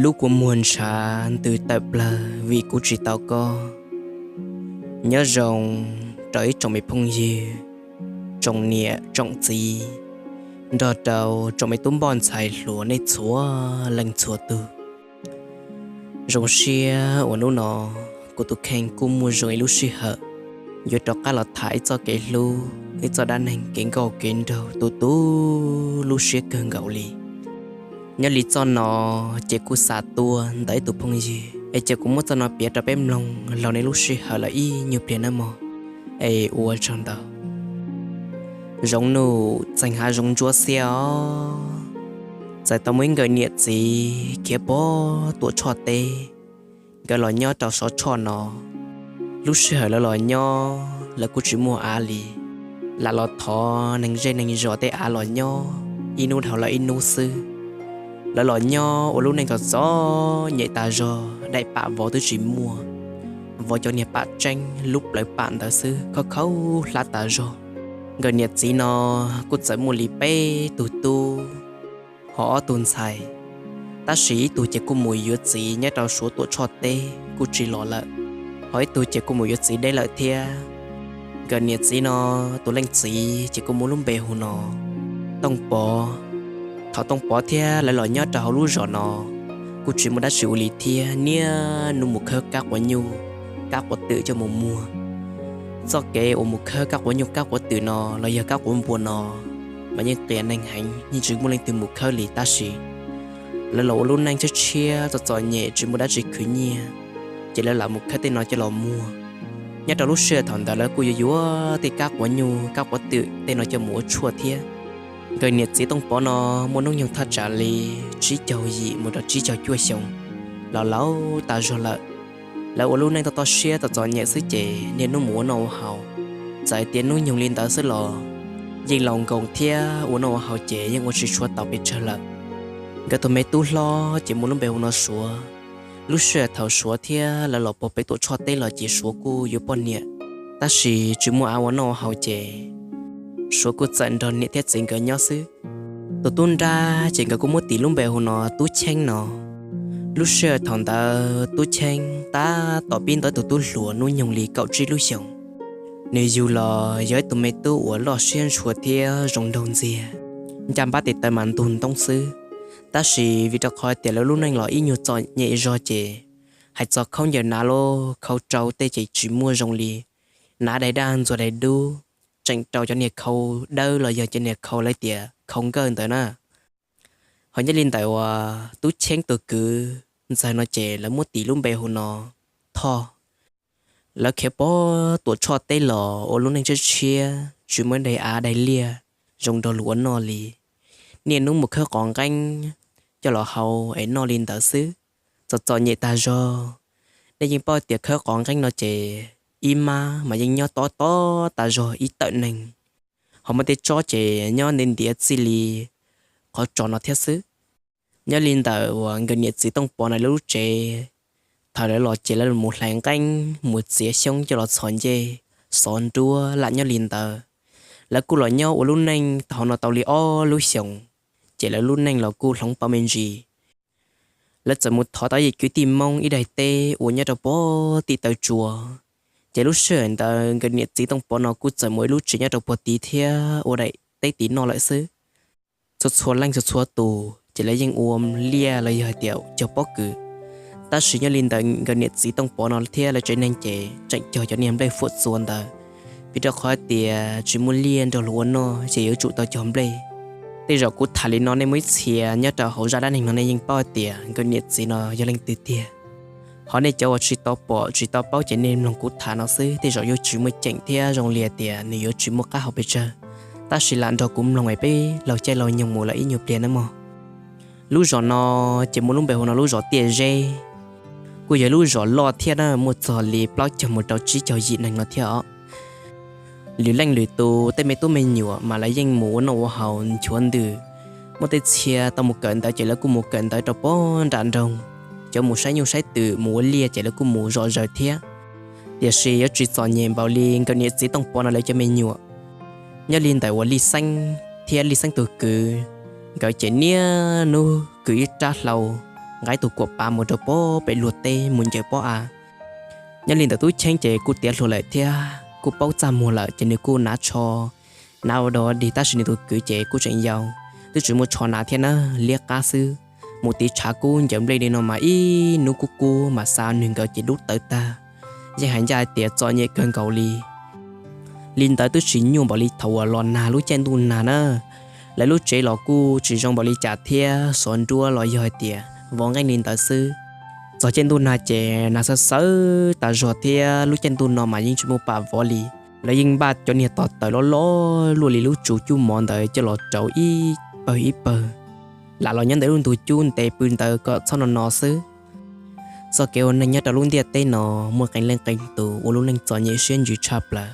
Lub kua muag ntshav ntws tawm plawg vim kuv tsis tau koj. Nyob zoo rau ib tsoom me phooj ywg, tsoom niam tsoom txiv, nrog rau tsoom me tub npoj ntxhais hluas nej txhua leej txhua tug. Zoo siab uas hnub no kuv tus kheej kuj muaj zoo ib lub sij hawm yuav rov qab los tham ib txoj kev hlub, ib txoj dab neeg kev nkauj kev nraug tu tu lub siab kawg nkaus li. Nyob li txoj no ces kuj xa tuaj ntawm ib tug phooj ywg es ces kuv muab txoj no piav rau peb mloog laug nej lub sij hawm lawm ib nyuag pliag nawb mog. Es ua tsaug ntau. Zoov num txeeg hav zoov ntsuab xiab os. Txawm tau muaj ib nkawm niam txiv khiav pog Tuam Tshoj teb, nkawd los nyob rau Sov Tshoj no. Lub sij hawm lawv los nyob lawv kuj tsis muaj av li, lam los thov neeg zej neeg zos tej av los nyob ib hnub dhau lawm ib hnub xwb. Lawv los nyob ua lub neej txom txom nyem tas zog, daim pam vov twb tsis muaj, vov cov niag pam tseeb lub plawv pam ntawd xwb, khaub khaub hlab tas zog. Nkawm niam txiv no kuj txawm muaj li peb tug tub, ho ob tug ntxhais, tab sis ib tug ces kuj mus yuav txiv nyob rau Suav Tuam Tshoj teb kuj tsis los lawm, ho ib tug ces kuj mus yuav txiv deb lawm thiab. Nkawm niam txiv no tus leej txiv ces kuj muaj lub npe hu no Tooj Pov. Thaum Tooj Pov thiab lawv los nyob rau hauv lub zos no, kuj tsis muaj dab tsi ua li thiab, niaj hnub mus khawb kab quav nyuj kab quav twm coj mus muag. Txoj kev uas mus khawb kab quav nyuj kab quav twm no los yog kab quav npua no mas yeej qias neeg heev, yeej tsis muaj leej twg mus khawb li, tab sis lawv los ua lub neej tshiab tshiab txom txom nyem tsis muaj dab tsi khwv nyiaj, ces lawv lam mus khawb tej no coj los muag. Nyob rau lub sij hawm thaum ntawd lawv kuj yuav yuav tej kab quav nyuj kab quav twm tej no coj mus ua tshuaj thiab. Nkawm niam txiv Tooj Pov no muaj hnub nyoog thaj tsam li tsib caug yim mus rau tsib caug cuaj xyoo, los laus tas zog lawm. Lawv ua lub neej toj toj siab txom txom nyem xwb ces niaj hnub mus ua noj ua haus. Txawm hais tias hnub nyoog li ntawd xwb los yeej laus nkoos thiab ua noj ua haus ces yeej ua tsis tshua tau pes tsawg lawm. Nkawd tus me tub hlob ces muaj lub npe hu no Suav. Lub sij hawm thaum Suav thiab lawv los puag pem Tuam Tshoj teb los ces Suav kuj yuav poj niam, tab sis tsis muaj av ua noj ua haus ces Suav kuj txawm nrog niam thiab txiv nkawd nyob xwb. Tus tub nrab ces nkawd kuj muab tis lub npe hu no Tub Cheeb no. Lub sij hawm thaum ntawd Tub Cheeb tab tom pib nto ib tug tub hluas hnub nyoog li kaum tsib lub xyoos. Nws yug los yog ib tug me tub uas loj siab ntshua thiab zoo nraug ntxiag, ncaj npab tes taw mas ntug ntoob xwb. Tab sis vim rau qhov tias lawv lub neej los ib nyuag txom nyem zog ces hais txog khaub ncaws hnav los khau rau tej ces tsis muaj zoo li, hnav daim daj ntxuag daim dub, tseem rau cov niag khau dawb los yog cov niag khau lawv tias khau nkawj ntawd na. Ho nyob li ntawm uas Tub Cheeb tus kwv ntxawg no ces lawv muab tis lub npe hu no Thoj. Lawv khiav pog Tuam Tshoj teb los ua lub neej tshiab tshiab tsis muaj daim av daim liaj zoo nrog luag ua noj li. Niaj hnub mus khawb qos nqeeb coj los hau es noj li ntawd xwb, txom txom nyem tas zog. Nej yeej paub tias khawb qos nqeeb no ces ib mab mas yeej nyob tob tob tas zog ib tawm neeg, ho muaj tej tsob ces nyob ntiav ntiav txij li qhov tsos no thiab xwb. Nyob li ntawm uas nkawd niam txiv Tooj Pov no lawv lub tsev, thaum lawv los ces lawv mus hlais nqeeb mus txiav xyoob coj los txhos ncej, xov nruab lam nyob li ntawd. Lawv kuj los nyob ua lub neej hauv no tau li ob lub xyoos, ces lawv lub neej los kuj hloov pauv me ntsis. Lawv txawm mus thov tau ib yim kwv tij Hmoob ib daim teb uas nyob rau pog tim taw tsua, ces lub sij hawm ntawd nkawd niam txiv Tooj Pov no kuj txawm mus ib lub tsev nyob rau pog tid thiab ua daim teb tid noj lawm xwb. Txhua txhua leej txhua txhua tus ces lawv yeej ua liaj los yog hais tias cog pob kws. Tab sis nyob li ntawd nkawd niam txiv Tooj Pov no thiab lawv tsev neeg ces tseem cog cov niag nplej fuam txua ntawd, vim rau qhov tias tsis muaj liaj nrog luag ua noj ces yuav tsum tau cog nplej. Tej zaum kuv tham li no nej muaj ib txhia nyob rau hauv zaj dab neeg no nej yeej paub hais tias nkawd niam txiv no yog leej twg tiag. Ho nej cov uas tsis tau pom tsis tau paub ces nej mloog kuv tham no xwb, tej zaum yuav tsis muaj ceem thiab zoo li hais tias nws yuav tsis muaj qab hau pes tsawg. Tab sis lam nrog kuv mloog es peb laug caij laug nyoog mus lawm ib nyuag pliag nawb mog. Lub zos no ces muaj lub npe hu no lub zos Tiaj Zeb. Kuj yog lub zos loj thiab na, muaj txog li plaub caug mus rau tsib caug yim neeg no thiab os. Lwm leej lwm tus tej me tub me nyuam mas lawv yeej mus ua noj ua haus nchuav ntws. Muaj tej txhia tau mus kawm ntawv ces lawv kuj mus kawm ntawv rau pog nram nroog. Cov mus saib nyuj saib twm mus ua liaj ces lawv kuj mus zom zaws thiab. Tiam sis yuav tsis txom nyem npaum li nkawd niam txiv Tooj Pov no lawv cov me nyuam. Nyob li ntawm uas Lij Xeeb thiab Lij Xeeb tus kwv, nkawd ces niaj hnub kwv ib rab hlau nqa ib tug kuam pav mus rau pob pem luag teb mus ncaws pob av. Nyob li ntawm Tub Cheeb ces kuj tiav hluas lawm thiab kuj paub txaj muag lawm ces nws kuj hnav tsho, hnav ua dog dig tab sis nws tus kwv ces kuj tseem yau, twb tsis muaj tsho hnav thiab na, liab qab xwb. Mus tiv tshav kub ncaws nplej li no mas ib hnub kub kub mas xa nws nkawd ces dub tawv tag. Yeej hais ncaj hais tias txom nyem kawg nkaus li. Li ntawd twb tsis nyuaj npaum li thaum uas los nag lub caij ntuj nag na. Lawv lub tsev los kuj tsis zoo npaum li cas thiab, xov nruab los yog hais tias vov nqeej li ntawd xwb. Txog caij ntuj nag ces nag xawv xawv tas zog thiab lub caij ntuj no mas yeej tsis muaj pam vov li. Lawv yeej npaj cov niag tog taws loj loj luaj li lub tsu cub mov ntawd coj los rauv ib pawg ib pawg, lam los nyob ntawm lub ntug cub ntev pw ntawd kom txhob no no xwb. Txoj kev ua neeg nyob rau lub ntiaj teb no muaj qee leej qee tus ua lub neej txom nyem siab ntsws tshaj plaws.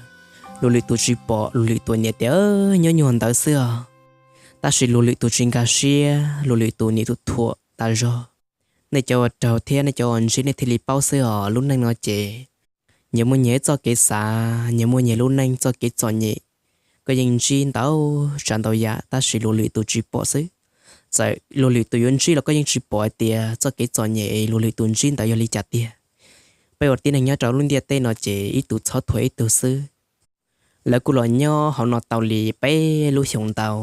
Luag lwm tus tsis pom, luag lwm tus niaj tias nyob nyuag ntawd xwb os. Tab sis luag lwm tus tsis nkag siab, luag lwm tus nim tus thuam tas zog. Nej cov ua raug thiab nej cov ua ntsib nej thiaj li paub xwb os. Lub neej no ces nyias muaj nyias ib txoj kev xav, nyias muaj nyias lub neej txoj kev txom nyem. Koj yeej ntsib ntau tsav ntau yam tab sis luag lwm tus tsis pom xwb. Txawm luag lwm tus yuav ntsib los koj yeej tsis pom hais tias txoj kev txom nyem luag lwm tus ntsib ntawd yog li cas tiag. Peb ua tib neeg nyob rau lub ntiaj teb no ces ib tug txhob thuam ib tug xwb. Lawv kuj los nyob hauv no tau li peb lub xyoos ntau.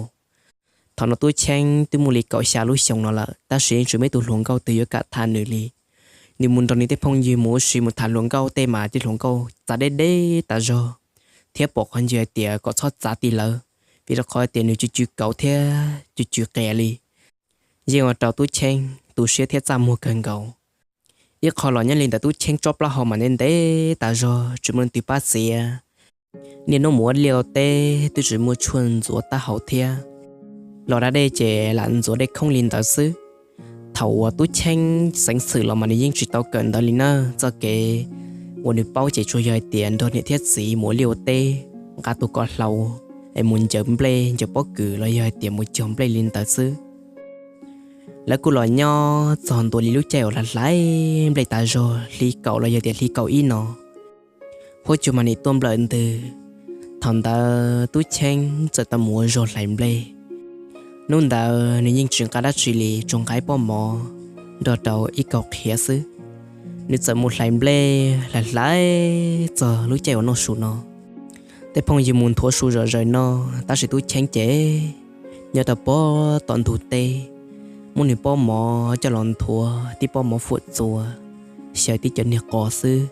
Thaum no Tub Cheeb twb muaj li kaum xya lub xyoos no lawm tab sis yeej tsis muaj ib tug hluas nkauj twg yuav kam tham nws li. Nws mus nrog nws tej phooj ywg mus ua si mus tham hluas nkauj tej mas tej hluas nkauj txav deb deb tas zog, thiab pom qhov ncig hais tias kom txhob txav ti lawv, vim rau qhov tias nws cw cw kauv thiab cw cw qias li. Yeej ua rau Tub Cheeb tu siab thiab txaj muag kawg nkaus. Ib qho los nyob li ntawm Tub Cheeb tsob plaub hau mas ntev ntev tas zog tsis muaj leej twg pab txiav. Niaj hnub mus ua liaj ua teb twb tsis muaj tshuaj ntxuav taub hau thiab, los da dej ces lam ntxuav dej khoob li ntawd xwb. Thaum uas Tub Cheeb xeev xwm los mas nws yeej tsis tau kawm ntawv li na. Txoj kev uas nws paub ces tsuas yog hais tias nrog niam thiab txiv mus ua liaj ua teb, nqa tus ko hlau es mus ncaws nplej ncaws pob kws los yog hais tias mus cog nplej li ntawd xwb. Lawv kuj los nyob txog ntua li lub caij uas hlais hlais nplej tas zog hli kaum los yog tias hli kaum ib no. Huab cua mas nim tuaj nplawm ntws. Thaum ntawd Tub Cheeb txawm tau mus ua zog hlais nplej. Hnub ntawd nws yeej tsis nqa dab tsi li, tsuas nqa ib pob mov nrog rau ib kaug qhiav xwb. Nws txawm mus hlais nplej hlais hlais txog lub caij uas noj su no. Tej phooj ywg mus nthuav su zom zaws no, tab sis Tub Cheeb ces nyob rau pob tom ntug teb, muab nws pob mov coj los nthuav tib pob mov fuam txuas, xyaw tib cov niag qos xwb.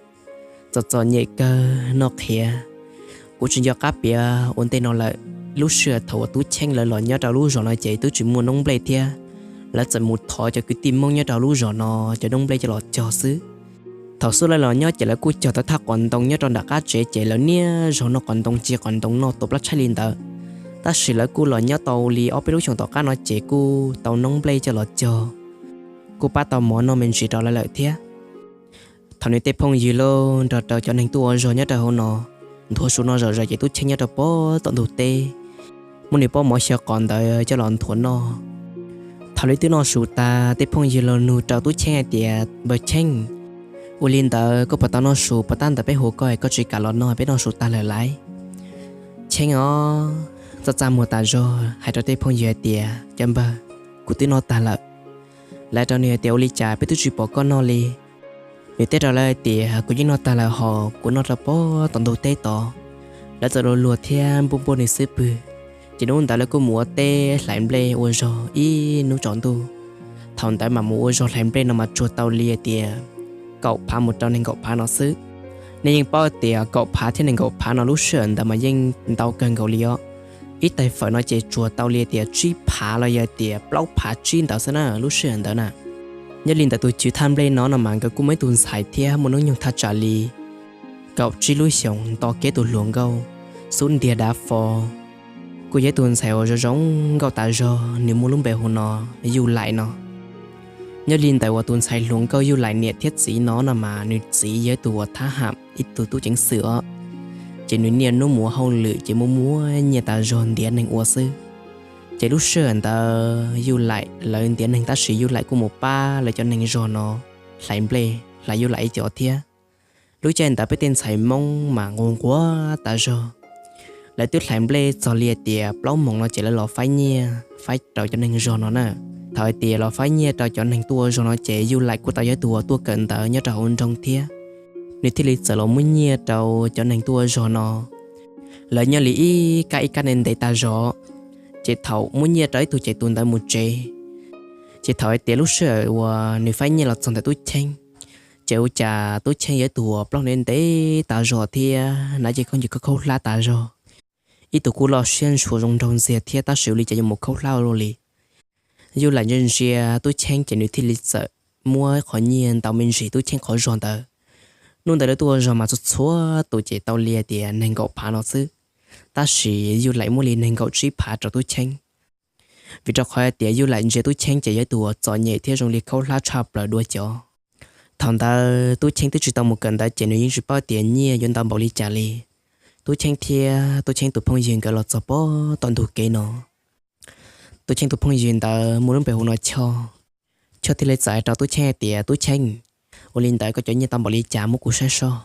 Txom txom nyem kawg noj qhiav. Kuv tsis nco qab piav ua ntej no lawm, lub sij hawm thaum uas Tub Cheeb lawv los nyob rau lub zos no ces twb tsis muaj noob nplej thiab. Lawv txawm mus thov cov kwv tij Hmoob nyob rau lub zos no cov noob nplej coj los cog xwb. Thaum xub lawv los nyob ces lawv kuj cog tau thaj qos ntoo nyob rau nram qab tsev ces lawv niaj zaus noj qos ntoo, ci qos ntoo noj tua plab tshaib li ntawd. Tab sis lawv kuj los nyob tau li ob peb lub xyoos tom qab no ces kuj tau noob nplej coj los cog, kuj pab tau mov noj me ntsis rau lawv lawm thiab. Thaum nws tej phooj ywg los nrog rau cov neeg tuaj ua zog nyob rau hauv no nthuav su no zom zaws ces Tub Cheeb nyob rau pob tom ntug teb muab nws pob mov xyaw qos ntawd coj los nthuav noj. Thaum lawv twb noj su tas, tej phooj ywg los nug rau Tub Cheeb hais tias, Npawg Cheeb, ua li ntawd koj puas tau noj su? Puas tab ntawd peb hu koj es koj tsis kam los no, peb noj su tag lawm lauj? Cheeb os, txaj txaj muag tas zog hais rau tej phooj ywg hais tias, Cov npawg, kuv twb noj tag lawm. Lawv rau nws hais tias, Ua li cas peb twb tsis pom koj noj li? Nws teb rau lawv hais tias, Kuv yeej noj tag lawm hos, kuv noj rau pob tom ntug teb tod. Lawv txawm luag luag thiab npuaj npuaj nws xub pwg. Ces hnub ntawd lawv kuj mus ua teb hlais nplej ua zog ib hnub tsaus ntuj. Thaum ntawd mas mus ua zog hlais nplej no mas tsuag tau li hais tias kaum phav mus rau nees nkaum phav no xwb. Nej yeej paub tias kaum phav thiab nees nkaum phav no lub sij hawm ntawd mas yeej ntau kawg nkaus li os. Ib tais fawm no ces tsuag tau li tias tsib phav los yog tias plaub phav tsib ntawd xwb na lub sij hawm ntawd na. Nyob li ntawm tus cwv thaj nplej no no mas nkawd kuj muaj ib tug ntxhais thiab muaj hnub nyoog thaj tsam li kaum tsib lub xyoos, nto kiag tus hluas nkauj xub ntiag dav fo. Kuj yog ib tug ntxhais uas zoo zoo nkauj tas zog, nws muaj lub npe hu no Yuj Laim no. Nyob li ntawm uas tus ntxhais hluas nkauj Yuj Laim niam thiab txiv no no mas nws txiv yog ib tug uas thab ham, ib tug tub ceev xwm os. Ces nws niaj hnub mus ua hauj lwm ces muaj muaj nyiaj tas zog ntiav neeg ua xwb. Ces lub sij hawm ntawd Yuj Laim lawv ntiav neeg tab sis Yuj Laim kuj mus pab lawv cov neeg zog no hlais nplej, hlais Yuj Laim ib co thiab. Lub caij ntawd peb tej ntxhais Hmoob mas nquag nquag tas zog. Lawv twb hlais nplej txog li hais tias plaub moos no ces lawv los faib nyiaj faib rau cov neeg zog no na. Thaum hais tias los faib nyiaj rau cov neeg tuaj ua zog no ces Yuj Laim kuj tau yog ib tug uas tuaj kawm ntawv nyob rau hauv nroog thiab, nws thiaj li txawm los muab nyiaj rau cov neeg tuaj ua zog no. Lawv nyob li ib kab ib kab ntev ntev tas zog, ces thaum muab nyiaj rau ib tug ces tus ntawd mus tsev. Ces thaum hais tias lub sij hawm uas nws faib nyiaj los txog ntawm Tub Cheeb, ces ua cas Tub Cheeb yog ib tug uas plaub hau ntev tas zog thiab hnav cev khaub ncaws khaub hlab tas zog, ib tug kuj loj siab ntshua zoo nraug ntxiag thiab tab sis ua li cas yuav mus khaub hlab ua luaj li. Yuj Laim ntsia ntsia Tub Cheeb ces nws thiaj li txawm muab qhov nyiaj ntaus me ntsis Tub Cheeb qhov zog ntawd. Hnub ntawd lawv tuaj ua zog mas txhua txhua tus ces tau li tias nees nkaum phav no xwb, tab sis Yuj Laim muab li nees nkaum tsib phav rau Tub Cheeb. Vim rau qhov hais tias Yuj Laim ntsia Tub Cheeb ces yog ib tug uas txom nyem thiab zoo li khaub hlab tshaj plaws dua cov. Thaum ntawd Tub Cheeb twb tsis tau mus kawm ntawv ces nws yeej tsis paub tias nyiaj yuav ntau npaum li cas li. Tub Cheeb thiab Tub Cheeb tus phooj ywg nkawd los txog pem tom ntug kev no, Tub Cheeb tus phooj ywg ntawd muaj lub npe hu no Choj. Choj thiaj li txawm hais rau Tub Cheeb hais tias, Tub Cheeb, ua li ntawd koj cov nyiaj tau npaum li cas muab kuv saib soj.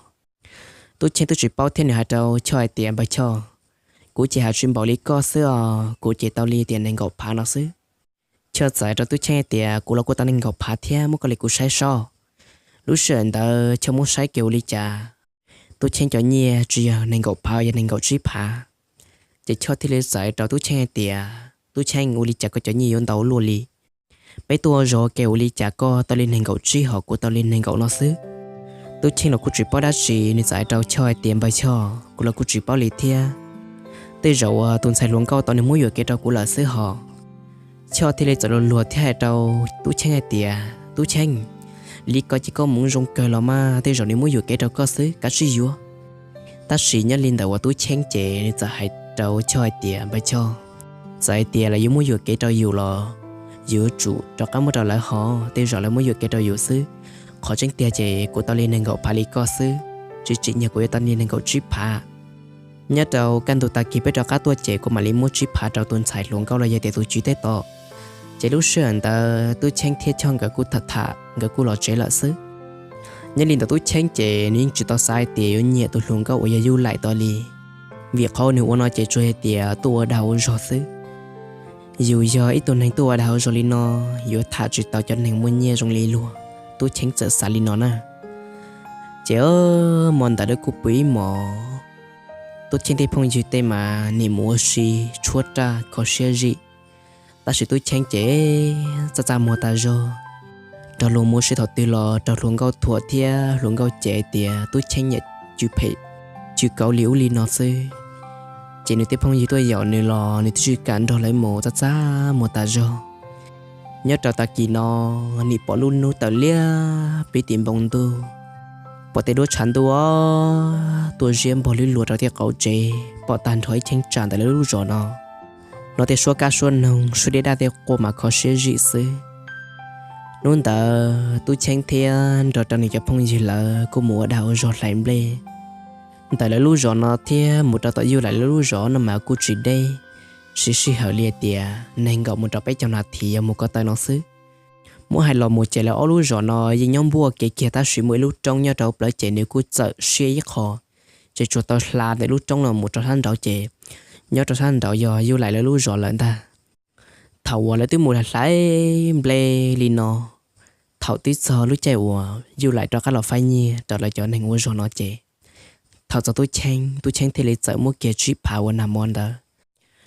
Tub Cheeb twb tsis paub thiab nws hais rau Choj hais tias, Npawg Choj, kuv ces hais tsis npaum li koj xwb os, kuv ces tau li tias nees nkaum phav no xwb. Choj txawm hais rau Tub Cheeb hais tias, Kuv los kuj tau nees nkaum phav thiab, muab koj li kuv saib soj. Lub sij hawm ntawd Choj muab saib kiag ua li cas, Tub Cheeb cov nyiaj tsis yog nees nkaum phav, yog nees nkaum tsib phav. Ces Choj thiaj li txawm hais rau Tub Cheeb hais tias, Tub Cheeb, ua li cas koj cov nyiaj yuav ntau ua luaj li? Peb tuaj ua zog ua ke ua li cas koj tau li nees nkaum tsib hos kuv tau li nees nkaum no xwb? Tub Cheeb los kuj tsis paub dab tsi, nws txawm hais rau Choj hais tias, Npawg Choj, kuv los kuj tsis paub li thiab. Tej zaum uas tus ntxhais hluas nkauj tod nws muab yuam kev rau kuv lawm xwb hos. Choj thiaj li txawm luag luag thiab hais rau Tub Cheeb hais tias, Tub Cheeb, li ko ces koj mus zoo kawg los mas, tej zaum nws muab yuam kev rau koj xwb, kav tsij yuav. Tab sis nyob li ntawm uas Tub Cheeb ces nws txawm hais rau Choj hais tias, Npawg Choj, txawm hais tias lawv yuav muab yuam kev rau yus los yus yuav tsum rov qab muab rau lawv hos, tej zaum lawv muab yuam kev rau yus xwb. Qhov tseeb tiag ces kuv tau li nees nkaum phav li koj xwb, tsis tsim nyog kuv yuav tau li nees nkaum tsib phav. Nyob rau kaj ntug tag kis peb rov qab tuaj ces kuv mam li muab tsib phav rau tus ntxhais hluas nkauj los yog tias tus tswv teb tom. Ces lub sij hawm ntawd Tub Cheeb thiab Choj nkawd kuj tham tham nkawd kuj los tsev lawm xwb. Nyob li ntawm Tub Cheeb ces nws yeej tsis tau xav hais tias yuav nyiam tus hluas nkauj uas yog Yuj Laim tod li, vim qhov nws ua no ces tsuas hais tias tuaj ua dag ua zog xwb. Yus yog ib tug neeg tuaj ua dag ua zog li no, yuav tham tsis tau cov neeg muaj nyiaj zoo li luag, Tub Cheeb txawm xav li no na. Ces hmo ntawd lawv kuj pw ib hmos, Tub Cheeb tej phooj ywg tej mas nim mus ua si tshuab raj kho siab zim, tab sis Tub Cheeb ces txaj txaj muag tas zog. Nrog luag mus ua si thaum twg los raug hluas nkauj thuam thiab hluas nkauj cem tias Tub Cheeb niam cw phem cw kauv li ub li no xwb. Ces nws tej phooj ywg tuaj yaum nws los nws twb tsis kam nrog lawv mus, txaj txaj muag tas zog. Nyob rau tag kis no, nim pom lub hnub tawm liab pib tim npoo ntuj, pom tej duab tshav ntuj tuaj ziab npog lwb luas rau tej qaum tsev, pom tag nrho ib cheeb tsam ntawm lawv lub zos no. Hnov tej suab kab suab noog suab dej daj tej quaj mas kho siab zim xwb. Hnub ntawd Tub Cheeb thiab nrog rau nws cov phooj ywg lawv kuj mus ua dag ua zog hlais nplej ntawm lawv lub zos no thiab mus rau tom Yuj Laim lawv lub zos no mas kuj tsis deb, siv sij hawm li tias nees nkaum mus rau peb caug nas this yog mus ko taw no xwb. Muab hais los mus ces lawv ob lub zos no yeej nyob npuaj kev kiag tab sis muaj ib lub roob nyob rau plawv ces nws kuj txawm siab ib qho, ces tsuas tau hla ntawm lub roob no mus rau sab nraud ces nyob rau sab nraud yog Yuj Laim lawv lub zos lawm ntag. Thaum uas lawv twb mus hlais nplej li no, thaum twb txog lub caij uas Yuj Laim rov qab los faib nyiaj rau lawv cov neeg ua zog no ces, thaum txog Tub Cheeb, Tub Cheeb thiaj li txawm muab kiag tsib phav uas nag hmo ntawd.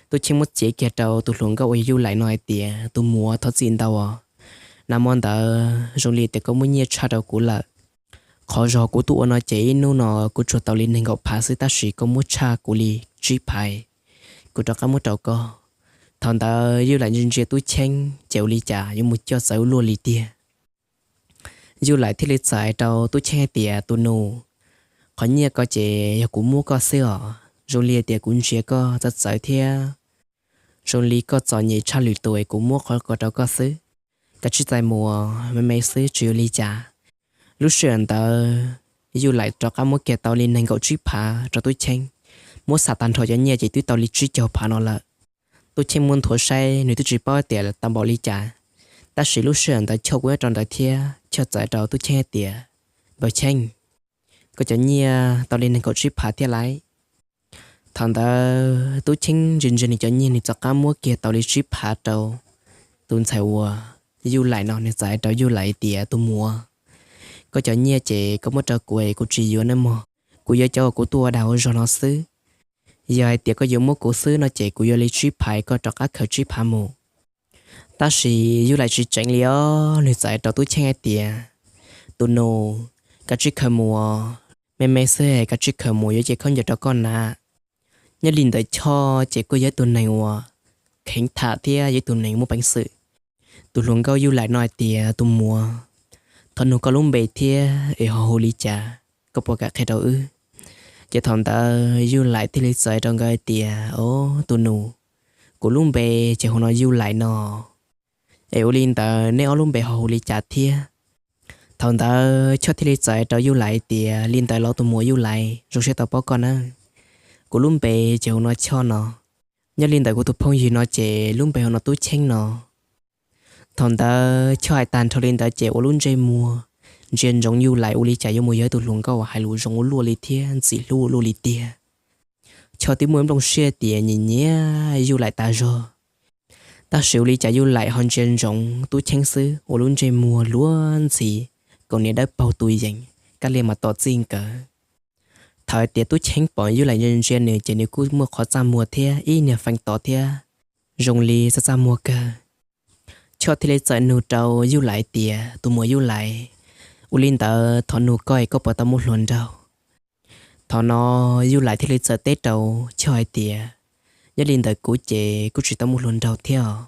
Tub Cheeb muab txiav kiag rau tus hluas nkauj uas yog Yuj Laim no hais tias, Tus muam, thov txim ntau os, nag hmo ntawd zoo li tias koj muab nyiaj tshaj rau kuv lawm. Qhov zog kuv tuaj ua no ces ib hnub no kuv tsuas tau li nees nkaum phav xwb tab sis koj muab tshaj kuv li tsib phav, kuv rov qab muab rau koj. Thaum ntawd Yuj Laim ntsia ntsia Tub Cheeb ces ua li cas yuav mus coj txawv ua luaj li tiag. Yuj Laim thiaj li txawm hais rau Tub Cheeb hais tias, Tus nus, qhov nyiaj ko ces yog kuv muab koj xwb os, zoo li tias kuv ntsia koj txawv txawv thiab zoo li koj txom nyem tshaj lwm tus es kuv muab qhov ko rau koj xwb. Kav tsij txais mus me me xwb tsis ua li cas. Lub sij hawm ntawd Yuj Laim rov qab muab kiag tau li nees nkaum tsib phav rau Tub Cheeb, muab xam tag nrho cov nyiaj ces twb tau li tsib caug phav no lawm. Tub Cheeb muab nthuav saib nws twb tsis paub tias tau npaum li cas, tab sis lub sij hawm ntawd Choj kuj nyob rau ntawd thiab, Choj txawm hais rau Tub Cheeb hais tias, Npawg Cheeb, koj cov nyiaj tau li nees nkaum tsib phav thiab lauj. Thaum ntawd Tub Cheeb ntsia ntsia nws cov nyiaj nws rov qab muab kiag tau li tsib phav rau tus ntxhais uas Yuj Laim no nws txawm hais rau Yuj Laim tias, tus muam, koj cov nyiaj ces koj muab rau kuv es kuv tsis yuav nawb mog, kuv yuav cov uas kuv tuaj ua dag ua zog no xwb. Yog hais tias koj yuav muab kuv xwb no ces kuv yuav li tsib phav, koj rov qab khaws tsib phav mus. Tab sis Yuj Laim tsis tseev li os, nws txawm hais rau Tub Cheeb hais tias, tus nus, kav tsij khaws mus, me me xwb kav tsij khaws mus, yuav cia khaub ncaws rau koj hnav. Nyob li ntawd Choj ces kuj yog ib tug neeg uas kheev tham thiab yog ib tug neeg muaj peev xwm. Tus hluas nkauj Yuj Laim no hais tias, tus muam, thov nug koj lub npe thiab es ho hu li cas, koj puas kam qhia rau wb? Ces thaum ntawd Yuj Laim thiaj li txawm hais rau nkawd hais tias, o, tus nus, kuv lub npe ces hu no Yuj Laim no, es ua li ntawd neb ob lub npe ho hu li cas thiab? Thaum ntawd Choj thiaj li txawm hais rau Yuj Laim hais tias, li ntawd los tus muam Yuj Laim, zoo siab tau paub koj nawb. Kuv lub npe ces hu no Choj no. Nyob li ntawd kuv tus phooj ywg no ces lub npe hu no Tub Cheeb no. Thaum ntawd Choj hais tag nrho li ntawd ces ua lub ntsej muag ntsia ntsoov Yuj Laim ua li cas yuav mus yog tus hluas nkauj hais lus zoo ua luaj li thiab ntxim hlub ua luaj li tiag. Choj twb muaj nplooj siab tias nyiam nyiam Yuj Laim tas zog, tab sis ua li cas Yuj Laim ho ntsia ntsoov Tub Cheeb xwb ua lub ntsej muag luag ntxhi, kaus hniav dawb paug tus yees, kab lia mas tom txij nkawd. Thaum hais tias Tub Cheeb pom Yuj Laim ntsia ntsia nws ces nws kuj muaj qhov txaj muag thiab ib niag feem tod thiab, zoo li txaj txaj muag kawg. Choj thiaj li txawm nug rau Yuj Laim tias, tus muam Yuj Laim, ua li ntawd thov nug koj es koj puas tau muaj hluas nraug? Thaum no Yuj Laim thiaj li txawm teb rau Choj hais tias, nyob li ntawd kuv ces kuj tsis tau muaj hluas nraug thiab os.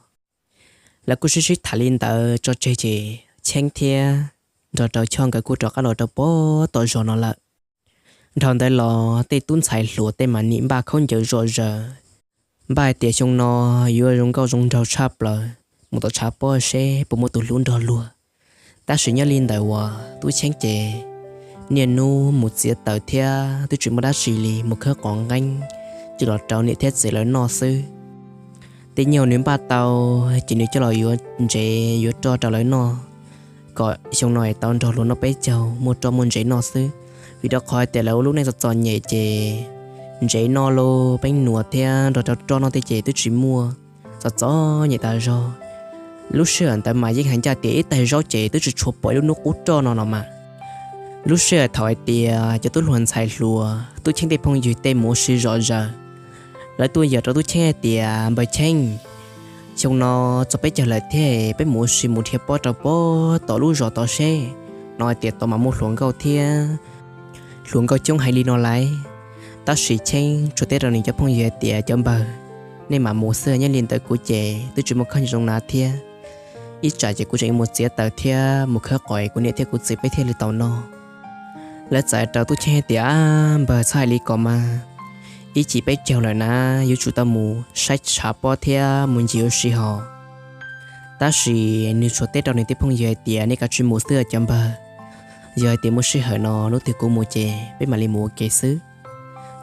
Lawv kuj sib sib tham li ntawd tso tseg ces Cheeb thiab nrog rau Choj nkawd kuj rov qab los rau pem tom zos no lawm. Dhau ntawd los tej tub ntxhais hluas tej mas nim npaj khaub ncaws zom zaws, npaj hais tias xyoo no yuav zoo nkauj zoo nraug tshaj plaws, mus tom tshav pob seb puas muaj tus hlub nrog luag. Tab sis nyob li ntawd uas Tub Cheeb ces niaj hnub mus txiav taws thiab twb tsis muaj dab tsi li, mus khawb qos nqeeb coj los rau niam thiab txiv lawv noj xwb. Tej nyuag nws npaj tau ces nws coj los yuav ntsev yuav roj rau lawv noj, kom xyoo no es tau nrog luag noj peb caug muaj roj muaj ntsev noj xwb. Vim rau qhov hais tias lawv ua lub neej txom txom nyem ces ntsev noj los peeb nuas thiab nrog rau roj noj tej ces twb tsis muaj, txom txom nyem tas zog. Lub sij hawm ntawd mas yeej hais ncaj tias ib taig zaub ces twb tsis tshua pom ib lub hnub qub roj no los mas. Lub sij hawm thaum hais tias cov tub hluas ntxhais hluas Tub Cheeb tej phooj ywg tej mus ua si zom zaws, lawv tuaj yaum rau Tub Cheeb hais tias, npawg Cheeb, xyoo no txog peb caug lawm thiab, peb mus ua si mus dhia pob rau pob tom lub zos tod seb, no hais tias tod mas muaj hluas nkauj thiab, hluas nkauj coob heev li no lauj. Tab sis Cheeb tsuas teb rau nws cov phooj ywg hais tias, cov npawg, nej mam mus xwb, nyob li ntawd kuv ces twb tsis muaj khaub ncaws zoo hnav thiab, ib tsam ces kuv tseem mus txiav taws thiab mus khawb qos kuv niam thiab kuv txiv peb thiaj li tau noj. Lawv txawm rau Tub Cheeb hais tias, npawg, txhob hais li ko mas, ib chim peb caug lawm na, yuav tsum tau mus saib tshav pob thiab mus ncig ua si hos. Tab sis nws tsuas teb rau nws tej phooj ywg hais tias, nej kav tsij mus xwb cov npawg, yog hais tias muaj sij hawm no lub twg kuv mus ces peb mam li mus ua ke xwb.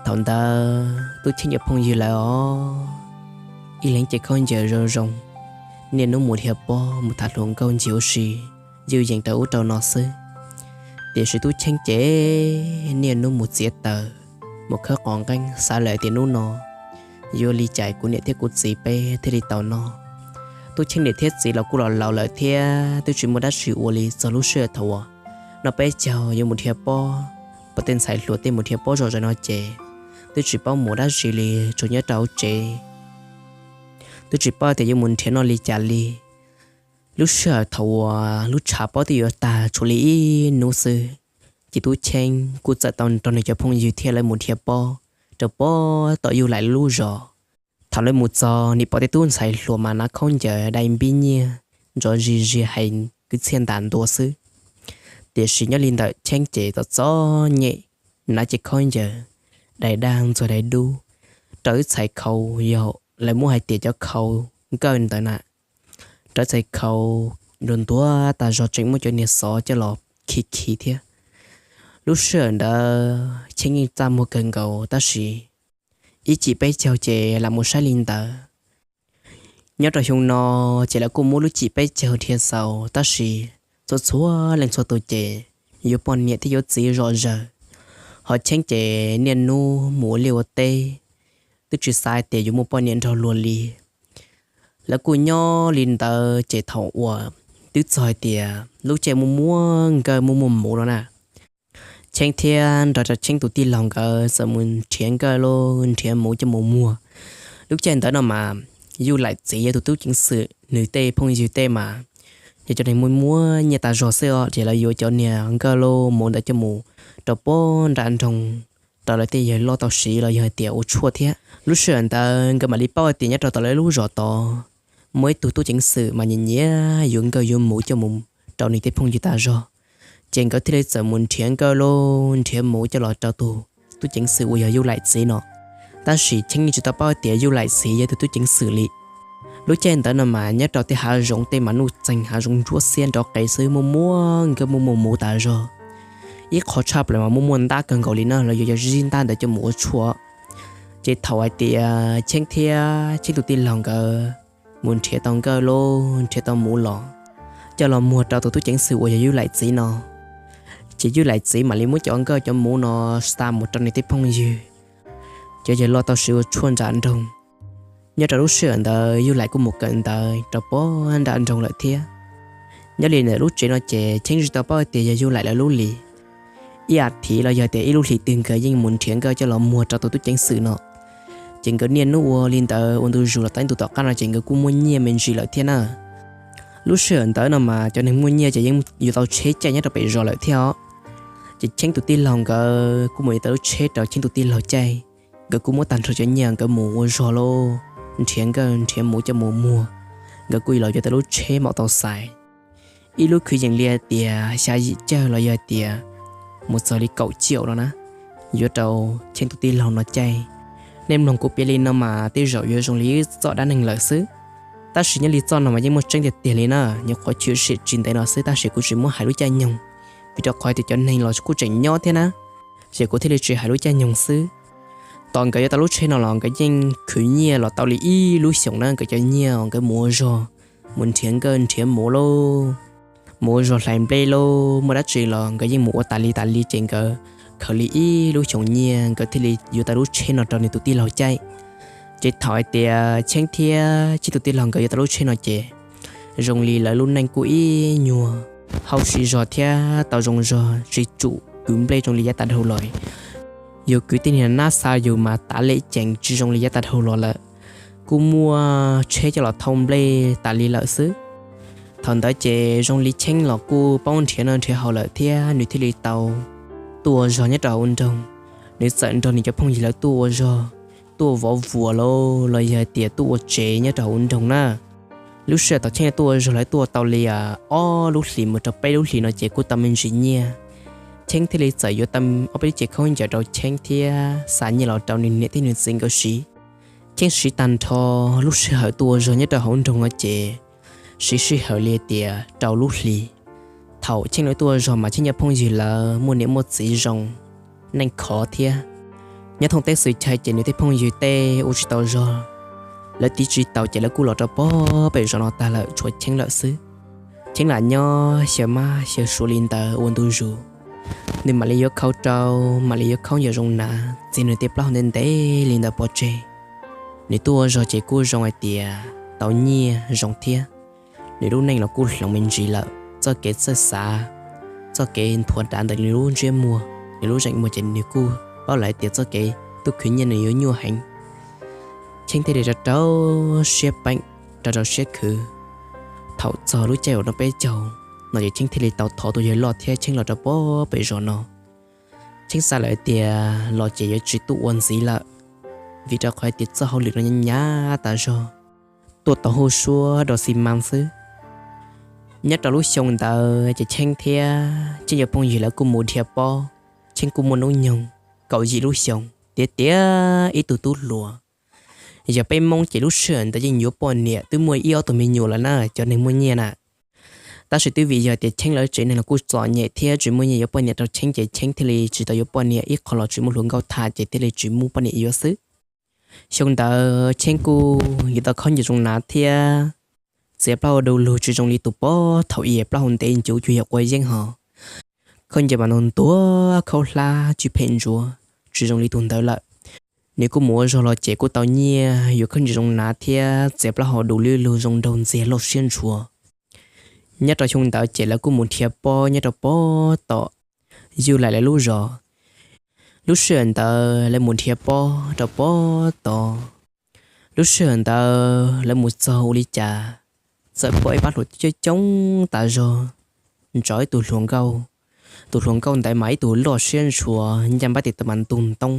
Thaum ntawd Tub Cheeb cov phooj ywg lawv os, ib leeg cev khaub ncaws zoo zoo, niaj hnub mus dhia pob mus tham hluas nkauj ncig ua si, ywj yees rau ub rau no xwb. Tiam sis Tub Cheeb ces niaj hnub mus txiav taws, mus khawb qos nqeeb, xav lawm tias hnub no yuav li cas kuv niam thiab kuv txiv peb thiaj li tau noj. Tub Cheeb niam thiab txiv los kuj los laus lawm thiab twb tsis muaj dab tsi ua li txog lub sij hawm thaum uas noj peb caug yuav mus dhia pob, pom tej ntxhais hluas tej mus dhia pob zom zaws no ces twb tsis paub mus dab tsi li, tsuas nyob rau hauv tsev, twb tsis paub tias yuav mus nrhiav noj li cas li. Lub sij hawm thaum uas lub tshav pob twb yuav tag tshuav li ib hnub xwb, ces Tub Cheeb kuj txawm tau nrog nws cov phooj ywg thiab lawv mus dhia pob rau pob tom Yuj Laim lub zos. Thaum lawv mus txog nim pom tej tub ntxhais hluas mas hnav khaub ncaws dai npib nyiaj ntxhov zis zias hais kwv txhiaj ntas ntua xwb. Tiam sis nyob li ntawm Cheeb ces txom txom nyem, hnav cev khaub ncaws dai daj ntxuag dai dub, raws ib txhais khau, yog lawv muab hais tias cov khau nkawj ntawd na, raws txhais khau ntuag ntuag tas zog, tseem muab cov niag xov coj los khi khi thiab. Lub sij hawm ntawd Cheeb yeej txaj muag kawg nkaus tab sis ib chim peb caug ces lam mus saib li ntawd. Nyob rau xyoo no ces lawv kuj muab lub chim peb caug dhia xaus tab sis txhua txhua leej txhua tus ces yuav poj niam thiab yuav txiv zom zaws, ho Cheeb ces niaj hnub mus ua liaj ua teb, twb tsis xav hais tias yuav muaj poj niam nrog luag li. Lawv kuj nyob li ntawd ces thaum uas twb txog hais tias lub caij muaj muaj nkawj muaj muaj muv no na. Cheeb thiab nrog rau Cheeb tus tij laug nkawd txawm mus nrhiav nkawj los nrhiav muv coj mus muag. Lub caij ntawd no mas Yuj Laim txiv yog tus tub ceev xwm nws tej phooj ywg tej mas yog cov neeg muaj muaj nyiaj tas zog xwb os, ces lawv yuav cov niag nkawj los muv ntawd coj mus rau puag nram nroog rau lawv tej yawg loj tau siv los yog hais tias ua tshuaj thiab. Lub sij hawm ntawd nkawd mam li paub hais tias nyob rau tom lawv lub zos tod muaj ib tug tub ceev xwm mas nyiam nyiam yuav nkawj yuav muv coj mus rau nws tej phooj ywg tas zog. Ces nkawd thiaj li txawm mus nrhiav nkawj los nrhiav muv coj los rau tus tub ceev xwm uas yog Yuj Laim txiv no. Tab sis Cheeb yeej tsis tau paub hais tias Yuj Laim txiv yog tus tub ceev xwm li. Lub caij ntawd no mas nyob rau tej hav zoov tej mas nuj txeeg hav zoov ntsuab xiab nrov qees xwb, muaj muaj nkawj muaj muaj muv tas zog. Ib qho tshaj plaws mas muaj muaj ntab kawg nkaus li na, lawv yuav cov zib ntab ntawd coj mus ua tshuaj. Ces thaum hais tias Cheeb thiab Cheeb tus tij laug nkawd mus nrhiav tau nkawj los nrhiav tau muv los coj los muag rau tus tub ceev xwm uas yog Yuj Laim txiv no, ces Yuj Laim txiv mam li muab cov nkawj cov muv no xa mus rau nws tej phooj ywg, cov yawg loj tau siv ua tshuaj nram nroog. Nyob rau lub sij hawm ntawd Yuj Laim kuj mus kawm ntawv rau puag nram nroog lawm thiab. Nyob li ntawm lub tsev no ces Cheeb tsis tau paub hais tias yog Yuj Laim lawv lub li. Ib as thiv los yog tias ib lub hlis twg nkawd yeej mus nrhiav nkawj coj los muag rau tus tub ceev xwm no. Ces nkawd niaj hnub ua li ntawd ua ntu zus los tau ib ntu tom qab no ces nkawd kuj muaj nyiaj me ntsis lawm thiab na. Lub sij hawm ntawd no mas cov neeg muaj nyiaj ces yeej yuav tau tsheb caij nyob rau pem zos lawm thiab os. Ces Cheeb tus tij laug nkawd kuj mus yuav tau lub tsheb rau Cheeb tus tij laug caij. Nkawd kuj muab tag nrho cov nyiaj nkawd mus ua zog los nrhiav nkawj nrhiav muv coj mus muag, nkawd kuj los yuav tau lub tsheb maum tau xais. Ib lub kwv yees li tias xya yim cawg los yog tias mus txog li kaum ciaum no na, yuav rau Cheeb tus tij laug no caij. Nej mloog kuv piav li no mas tej zaum yuav zoo li ib txoj dab neeg lawm xwb. Tab sis nyob li txoj no mas yeej muaj tseeb tiag tiag li na, nyuam qhuav chwm sim tsis ntev no xwb tab sis kuv tsis muab hais lub caij nyoog, vim rau qhov tias cov neeg los kuj tseem nyob thiab na, ces kuv thiaj li tsis hais lub caij nyoog xwb. Tos nkawd yuav tau lub tsheb no los nkawd yeej khwv nyiaj los tau li ib lub xyoos na, nkawd cov nyiaj uas nkawd mus ua zog, mus nrhiav nkawj nrhiav muv lauj, mus ua zog hlais nplej lauj, muaj dab tsi los nkawd yeej mus ua tas li tas li ces nkawd khwv li ib lub xyoos nyiaj nkawd thiaj li yuav tau lub tsheb no rau nws tus tij laug caij. Ces thaum hais tias Cheeb thiab Cheeb tus tij laug nkawd yuav tau lub tsheb no ces zoo li lawv lub neej kuj ib nyuag hauj sim zog thiab tau zoo zog, tsis tsum kwv nplej zoo li yav tas dhau los. Yus kwv tej niag nab xa yus mas tav lem cees tsis zoo li yav tas dhau los lawm, kuj muaj tsheb coj los thauj nplej tas li lawm xwb. Thaum ntawd ces zoo li Cheeb los kuj paub nrhiav noj nrhiav haus lawm thiab nws thiaj li tau tuaj ua zog nyob rau hauv nroog. Nws txawm nrog nws cov phooj ywg lawv tuaj ua zog, tuaj vov vuas lauj los yog tias tuaj ua tsev nyob rau hauv nroog na. Lub sij hawm thaum Cheeb tuaj ua zog lawv tuaj tau li ob lub hlis mus rau peb lub hlis no ces kuj tau me ntsis nyiaj. Cheeb thiaj li txawm yuav tau ob peb lub cev khaub ncaws rau Cheeb thiab xa nyiaj los rau nws niam thiab nws txiv nkawd siv. Cheeb siv tag nrho lub sij hawm tuaj ua zog nyob rau hauv nroog no ces siv sij hawm li tias rau lub hlis. Thaum Cheeb lawv tuaj ua zog mas Cheeb cov phooj ywg lawv muaj niam muaj txiv zoo, neej khov thiab. Nyob thoob teb xwm chaw ces nws tej phooj ywg tej ua tsis tau zog, lawv tiv tsis tau ces lawv kuj los rau puag pem zos no tag lawm tshuav Cheeb lawm xwb. Cheeb lam nyob xyaw mab xyaw suav li ntawd ua ntu zus. Nws mam li yuav khau rau, mam li yuav khaub ncaws zoo hnav, txiav nws tej plaub hau ntev ntev li ntawd pov tseg. Nws tuaj ua zog ces kuj zoo hais tias tau nyiaj zoo thiab. Nws lub neej los kuj hloov me ntsis lawm, txoj kev txawj xav, txoj kev nthuav dav ntawm nws lub ntsiab muag, nws lub zeem muag ces nws kuj paub lawm hais tias txoj kev tuaj khwv nyiaj nws yuav nyuaj heev. Cheeb thiaj li rau rau siab peem, rau rau siab khwv. Thaum txog lub caij uas no peb caug no ces Cheeb thiaj li tau thov tus yawg loj thiab Cheeb los rau puag pem zos no. Cheeb xav lawm tias los ces yuav tsis tuaj ua ntxiv lawm, vim rau qhov tias txoj hauj lwm no nyav nyav tas zog, tuaj tau hauj suab rau xi mas xwb. Nyob rau lub xyoo ntawd ces Cheeb thiab Cheeb cov phooj ywg lawv kuj mus dhia pob, Cheeb kuj muaj hnub nyoog kaum yim lub xyoos, tiav tiav ib tug tub hluas. Yog peb Hmoob ces lub sij hawm ntawd yeej yuav poj niam twb muaj ib ob tug me nyuam lawm na cov neeg muaj nyiaj na. Tab sis twb vim yog tias Cheeb lawv tsev neeg los kuj txom nyem thiab tsis muaj nyiaj yuav poj niam rau Cheeb ces Cheeb thiaj li tsis tau yuav poj niam, ib qho los tsis muaj hluas nkauj tham ces thiaj li tsis muaj poj niam yuav xwb. Xyoo ntawd Cheeb kuj yuav tau khaub ncaws zoo hnav thiab txiav plaub hau du lug tsis zoo li tus pog thaum i plaub hau ntev ncuv cuag yam quav yeeb ho. Khaub ncaws mas ntuag ntuag khaub hlab tsis phem ntsuav tsis zoo li tus ntawd lawm. Nws kuj mus ua zog los ces kuj tau nyiaj yuav khaub ncaws zoo hnav thiab txiav plaub hau du lug zoo nraug ntxiag loj siab ntshua. Nyob rau xyoo ntawd ces lawv kuj mus nrhiav pob nyob rau pob tom Yuj Laim lawv lub zos. Lub sij hawm ntawd lawv mus nrhiav pob rau pob tod. Lub sij hawm ntawd lawv mus txog ua li cas txawm pom ib pab hluas coob coob tas zog ntsauv ib tug hluas nkauj. Tus hluas nkauj ntawd mas ib tug loj siab ntshua, ncaj npab tes taw mas ntug ntoob,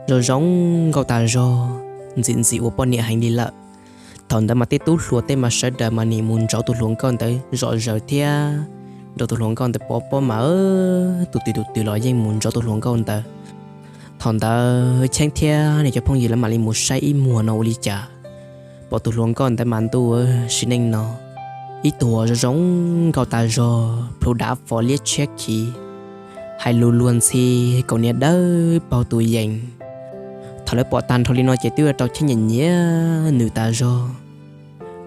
zoo zoo nkauj tas zog, ntxim ntxim ua poj niam heev li lawm. Thaum ntawd mas tej tub hluas tej mas sawv daws mas nim mus ntsauv tus hluas nkauj ntawd zom zaws thiab nrog tus hluas nkauj ntawd pov pob mas tus twg tus twg los yeej mus ntsauv tus hluas nkauj ntawd. Thaum ntawd Cheeb thiab nws cov phooj ywg lawv mam li mus saib ib muag no ua li cas pom tus hluas nkauj ntawd mas ntuj, sim neej no ib tug zoo zoo nkauj tas zog, plhu dav fo liab tshiab khiv, hais lus luag ntxhi, kaus hniav dawb paug tus yees. Thaum lawv pom tag nrho li no ces twb ua rau Cheeb nyiam nyiam nws tas zog.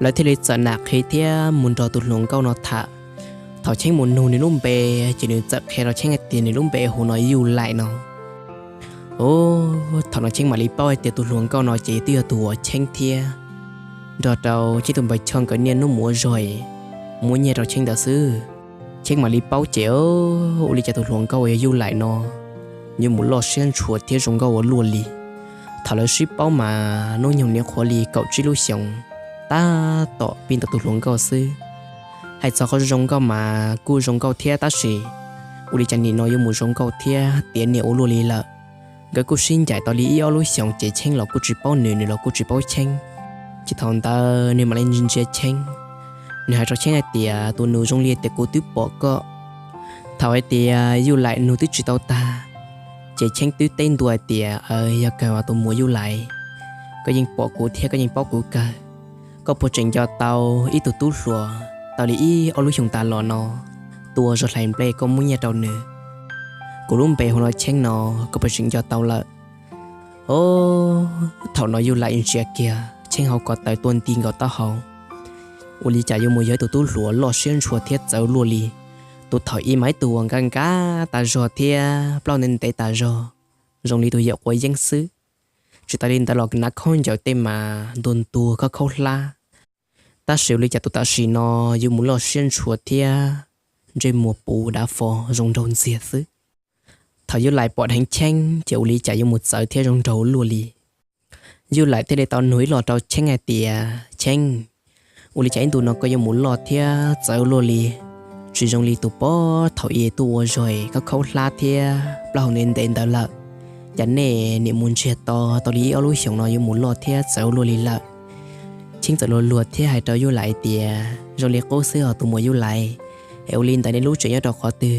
Lawv thiaj li txawm nam qhi thiab mus nrog tus hluas nkauj no tham. Thaum Cheeb mus nug nws lub npe ces nws txawm qhia rau Cheeb hais tias nws lub npe hu no Yuj Laim no. Thaum no Cheeb mam li paub hais tias tus hluas nkauj no ces twb yog tus uas Cheeb thiab nrog rau Cheeb tus npawg Choj nkawd niaj hnub mus ua zog muab nyiaj rau Cheeb ntawd xwb. Cheeb mam li paub ces ua li cas tus hluas nkauj uas yog Yuj Laim no yuav mus loj siab ntshua thiab zoo nkauj ua luaj li. Thaum lawv sib paub mas hnub nyoog nyuam qhuav li kaum tsib lub xyoos tab tom pib ntawm tus hluas nkauj xwb. Hais txog qhov zoo nkauj mas kuj zoo nkauj thiab tab sis ua li cas nim no yuav mus zoo nkauj thiab tiav niam ua luaj li lawm. Nkawd kuj sib ncaim tau li ib ob lub xyoos ces Cheeb los kuj tsis paub nws, nws los kuj tsis paub Cheeb. Ces thaum ntawd nws mam li ntsia ntsia Cheeb, nws hais rau Cheeb hais tias tus nus, zoo li tias kuv twb pom koj thaum hais tias Yuj Laim nug twb tsis tau tag, ces Cheeb twb teb ntua hais tias yog kawg tus muam Yuj Laim, koj yeej pom kuv thiab koj yeej paub kuv kawg. Koj puas tseem nco tau ib tug tub hluas tau li ib ob lub xyoos tas los no, tus uas zov hlais nplej koj muab nyiaj rau nws? Kuv lub npe hu no Cheeb no, koj puas tseem nco tau lawm? Thaum no Yuj Laim ntsia kiag Cheeb hauv ko taw tuaj nti nkaus taub hau, ua li cas yuav mus yog ib tug tub hluas loj siab ntshua thiab txawv luaj li. Tus thaum ub mas ib tug uas nkab nkab tas zog thiab plaub ntev ntev tas zog, zoo li tus yawm quav yeeb xwb. Tsis tas li ntawd los hnav khaub ncaws tej mas ntuag ntuag khaub khaub hlab. Tab sis ua li cas tus tam sim no yuav mus loj siab ntshua thiab ntsej muag puv dav fo zoo nraug ntxiag xwb. Thaum Yuj Laim pom dheev Cheeb ces ua li cas yuav mus txawv thiab zoo nraug luaj li. Yuj Laim thiaj li tau nug ib los rau Cheeb hais tias, Cheeb, ua li cas ib ntu no koj yuav mus loj thiab txawv luaj li? Tsis zoo li tus pog thaum ub tuaj ua zog khaub khaub hlab thiab plaub hau ntev ntev ntawd lawm. Cas nej nim mus ntsiag to tau li ib ob lub xyoos no yuav mus loj thiab txawv luaj li lawm? Cheeb txawm luag luag thiab hais rau Yuj Laim tias, Zoo li qub xwb os tus muam Yuj Laim. Es ua li ntawd nej lub tsev nyob rau qhov twg?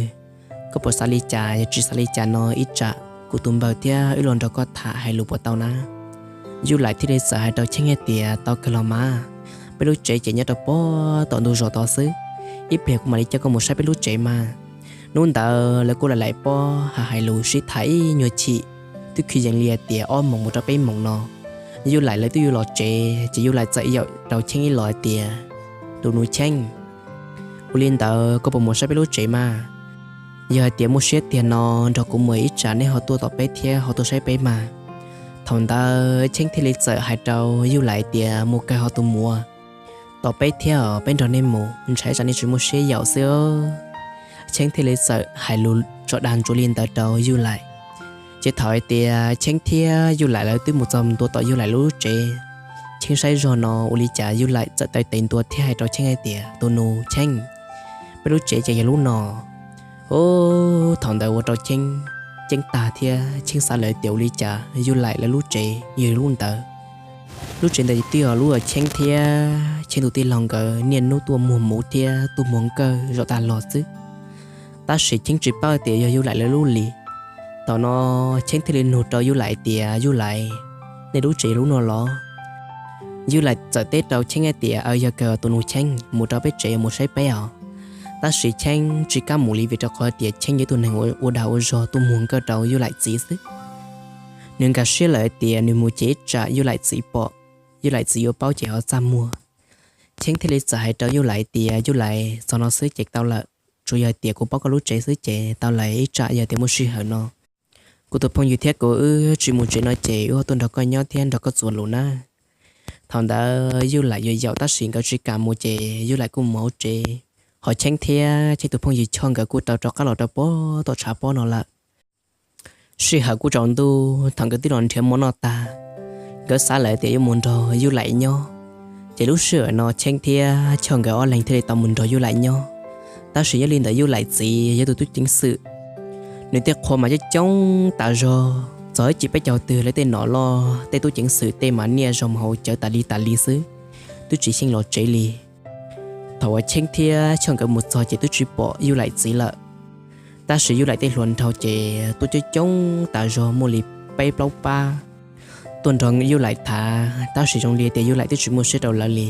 Koj puas xav li cas? Yog tsis xav li cas no ib tsam kuv tus npawg thiab wb los nrog koj tham hais lus puas tau na? Yuj Laim thiaj li txawm hais rau Cheeb hais tias, Tau kawg los mas, peb lub tsev ces nyob rau pog tom ntug zos tod xwb. Ib pliag kuv mam li coj koj mus saib peb lub tsev mas. Hnub ntawd lawv kuj laim laim pob hais hais lus sib tham ib nyuag chim, twb kwv yees li hais tias ob moos mus rau peb moos no, Yuj Laim lawv twb yuav los tsev ces Yuj Laim txawm yaum rau Cheeb ib los hais tias, Tus nus Cheeb, ua li ntawd koj puas mus saib peb lub tsev mas? Yog hais tias muaj siab tiag no nrog kuv mus ib tsam nej ho tuaj tom peb thiab ho tuaj saib peb mas. Thaum ntawd Cheeb thiaj li txawm hais rau Yuj Laim tias, Mus kawg ho tus muam, tom peb thiab os, peb nrog nej mus, ntshai tsam nej tsis muaj siab yaum xwb. Cheeb thiaj li txawm hais lus tso dag ntsuav li ntawd rau Yuj Laim. Ces thaum hais tias Cheeb thiab Yuj Laim lawv twb mus txog ntua tom Yuj Laim lub tsev, Cheeb saib zog no ua li cas Yuj Laim txawm taw tes ntua thiab hais rau Cheeb hais tias, Tus nus Cheeb, peb lub tsev ces yog lub no. Thaum ntawd ua rau Cheeb ceeb tag thiab Cheeb xav lawm tias ua li cas Yuj Laim lawv lub tsev yog lub ntawd. Lub tsev ntawd twb yog lub uas Cheeb thiab Cheeb tus tij laug nkawd niaj hnub tuaj muag muv thiab tuaj muag nkawj zom tag los xwb. Tab sis Cheeb tsis paub tias yog Yuj Laim lawv lub li. Thaum no Cheeb thiaj li nug rau Yuj Laim tias, Yuj Laim, nej lub tsev yog lub no los? Yuj Laim txawm teb rau Cheeb hais tias, Aws, yog kawg tus nus Cheeb, mus rau peb tsev mus saib peb os. Tab sis Cheeb tsis kam mus li vim rau qhov tias Cheeb yog ib tug neeg ua dag ua zog tuaj muag nkawj rau Yuj Laim txiv xwb. Nws nkag siab lawm tias nws mus ces ib tsam Yuj Laim txiv pom, Yuj Laim txiv yuav paub ces ho txaj muag. Cheeb thiaj li txawm hais rau Yuj Laim tias, Yuj Laim, txog no xwb ces tau lawm, tsuas yog tias kuv paub koj lub tsev xwb ces tau lawm, ib tsam yog tias muaj sij hawm no kuv tus phooj ywg thiab kuv wb tsis mus tsev no ces wb ho tuaj nrog koj nyob thiab nrog koj txuas lus nawb. Thaum ntawd Yuj Laim yuav yaum tab sis nkawd tsis kam mus ces Yuj Laim kuj mus hauv tsev, ho Cheeb thiab Cheeb tus phooj ywg Choj nkawd kuj tau rov qab los rau pem tom tshav pob no lawm. Sij hawm kuj tsaus ntuj thaum nkawd twb los nrhiav mov noj tag, nkawd xav lawm tias yuav mus nrog Yuj Laim nyob. Ces lub sij hawm no Cheeb thiab Choj nkawd ob leeg thiaj li tau mus nrog Yuj Laim nyob. Tab sis nyob li ntawd Yuj Laim txiv yog tus tub ceev xwm, nws tej qhua mas coob coob tas zog, txog ib chim peb caug twg lawv tej nom loj tej tub ceev xwm tej mas niaj zaus mus haus cawv tas li tas li xwb, twb tsis xyeej los tsev li. Thaum uas Cheeb thiab Choj nkawd mus txog ces twb tsis pom Yuj Laim txiv lawm. Tab sis Yuj Laim tej hluas nraug ces tuaj coob coob tas zog muaj li peb plaub pab tuaj nrog Yuj Laim tham, tab sis zoo li tias Yuj Laim twb tsis muaj siab rau lawv li.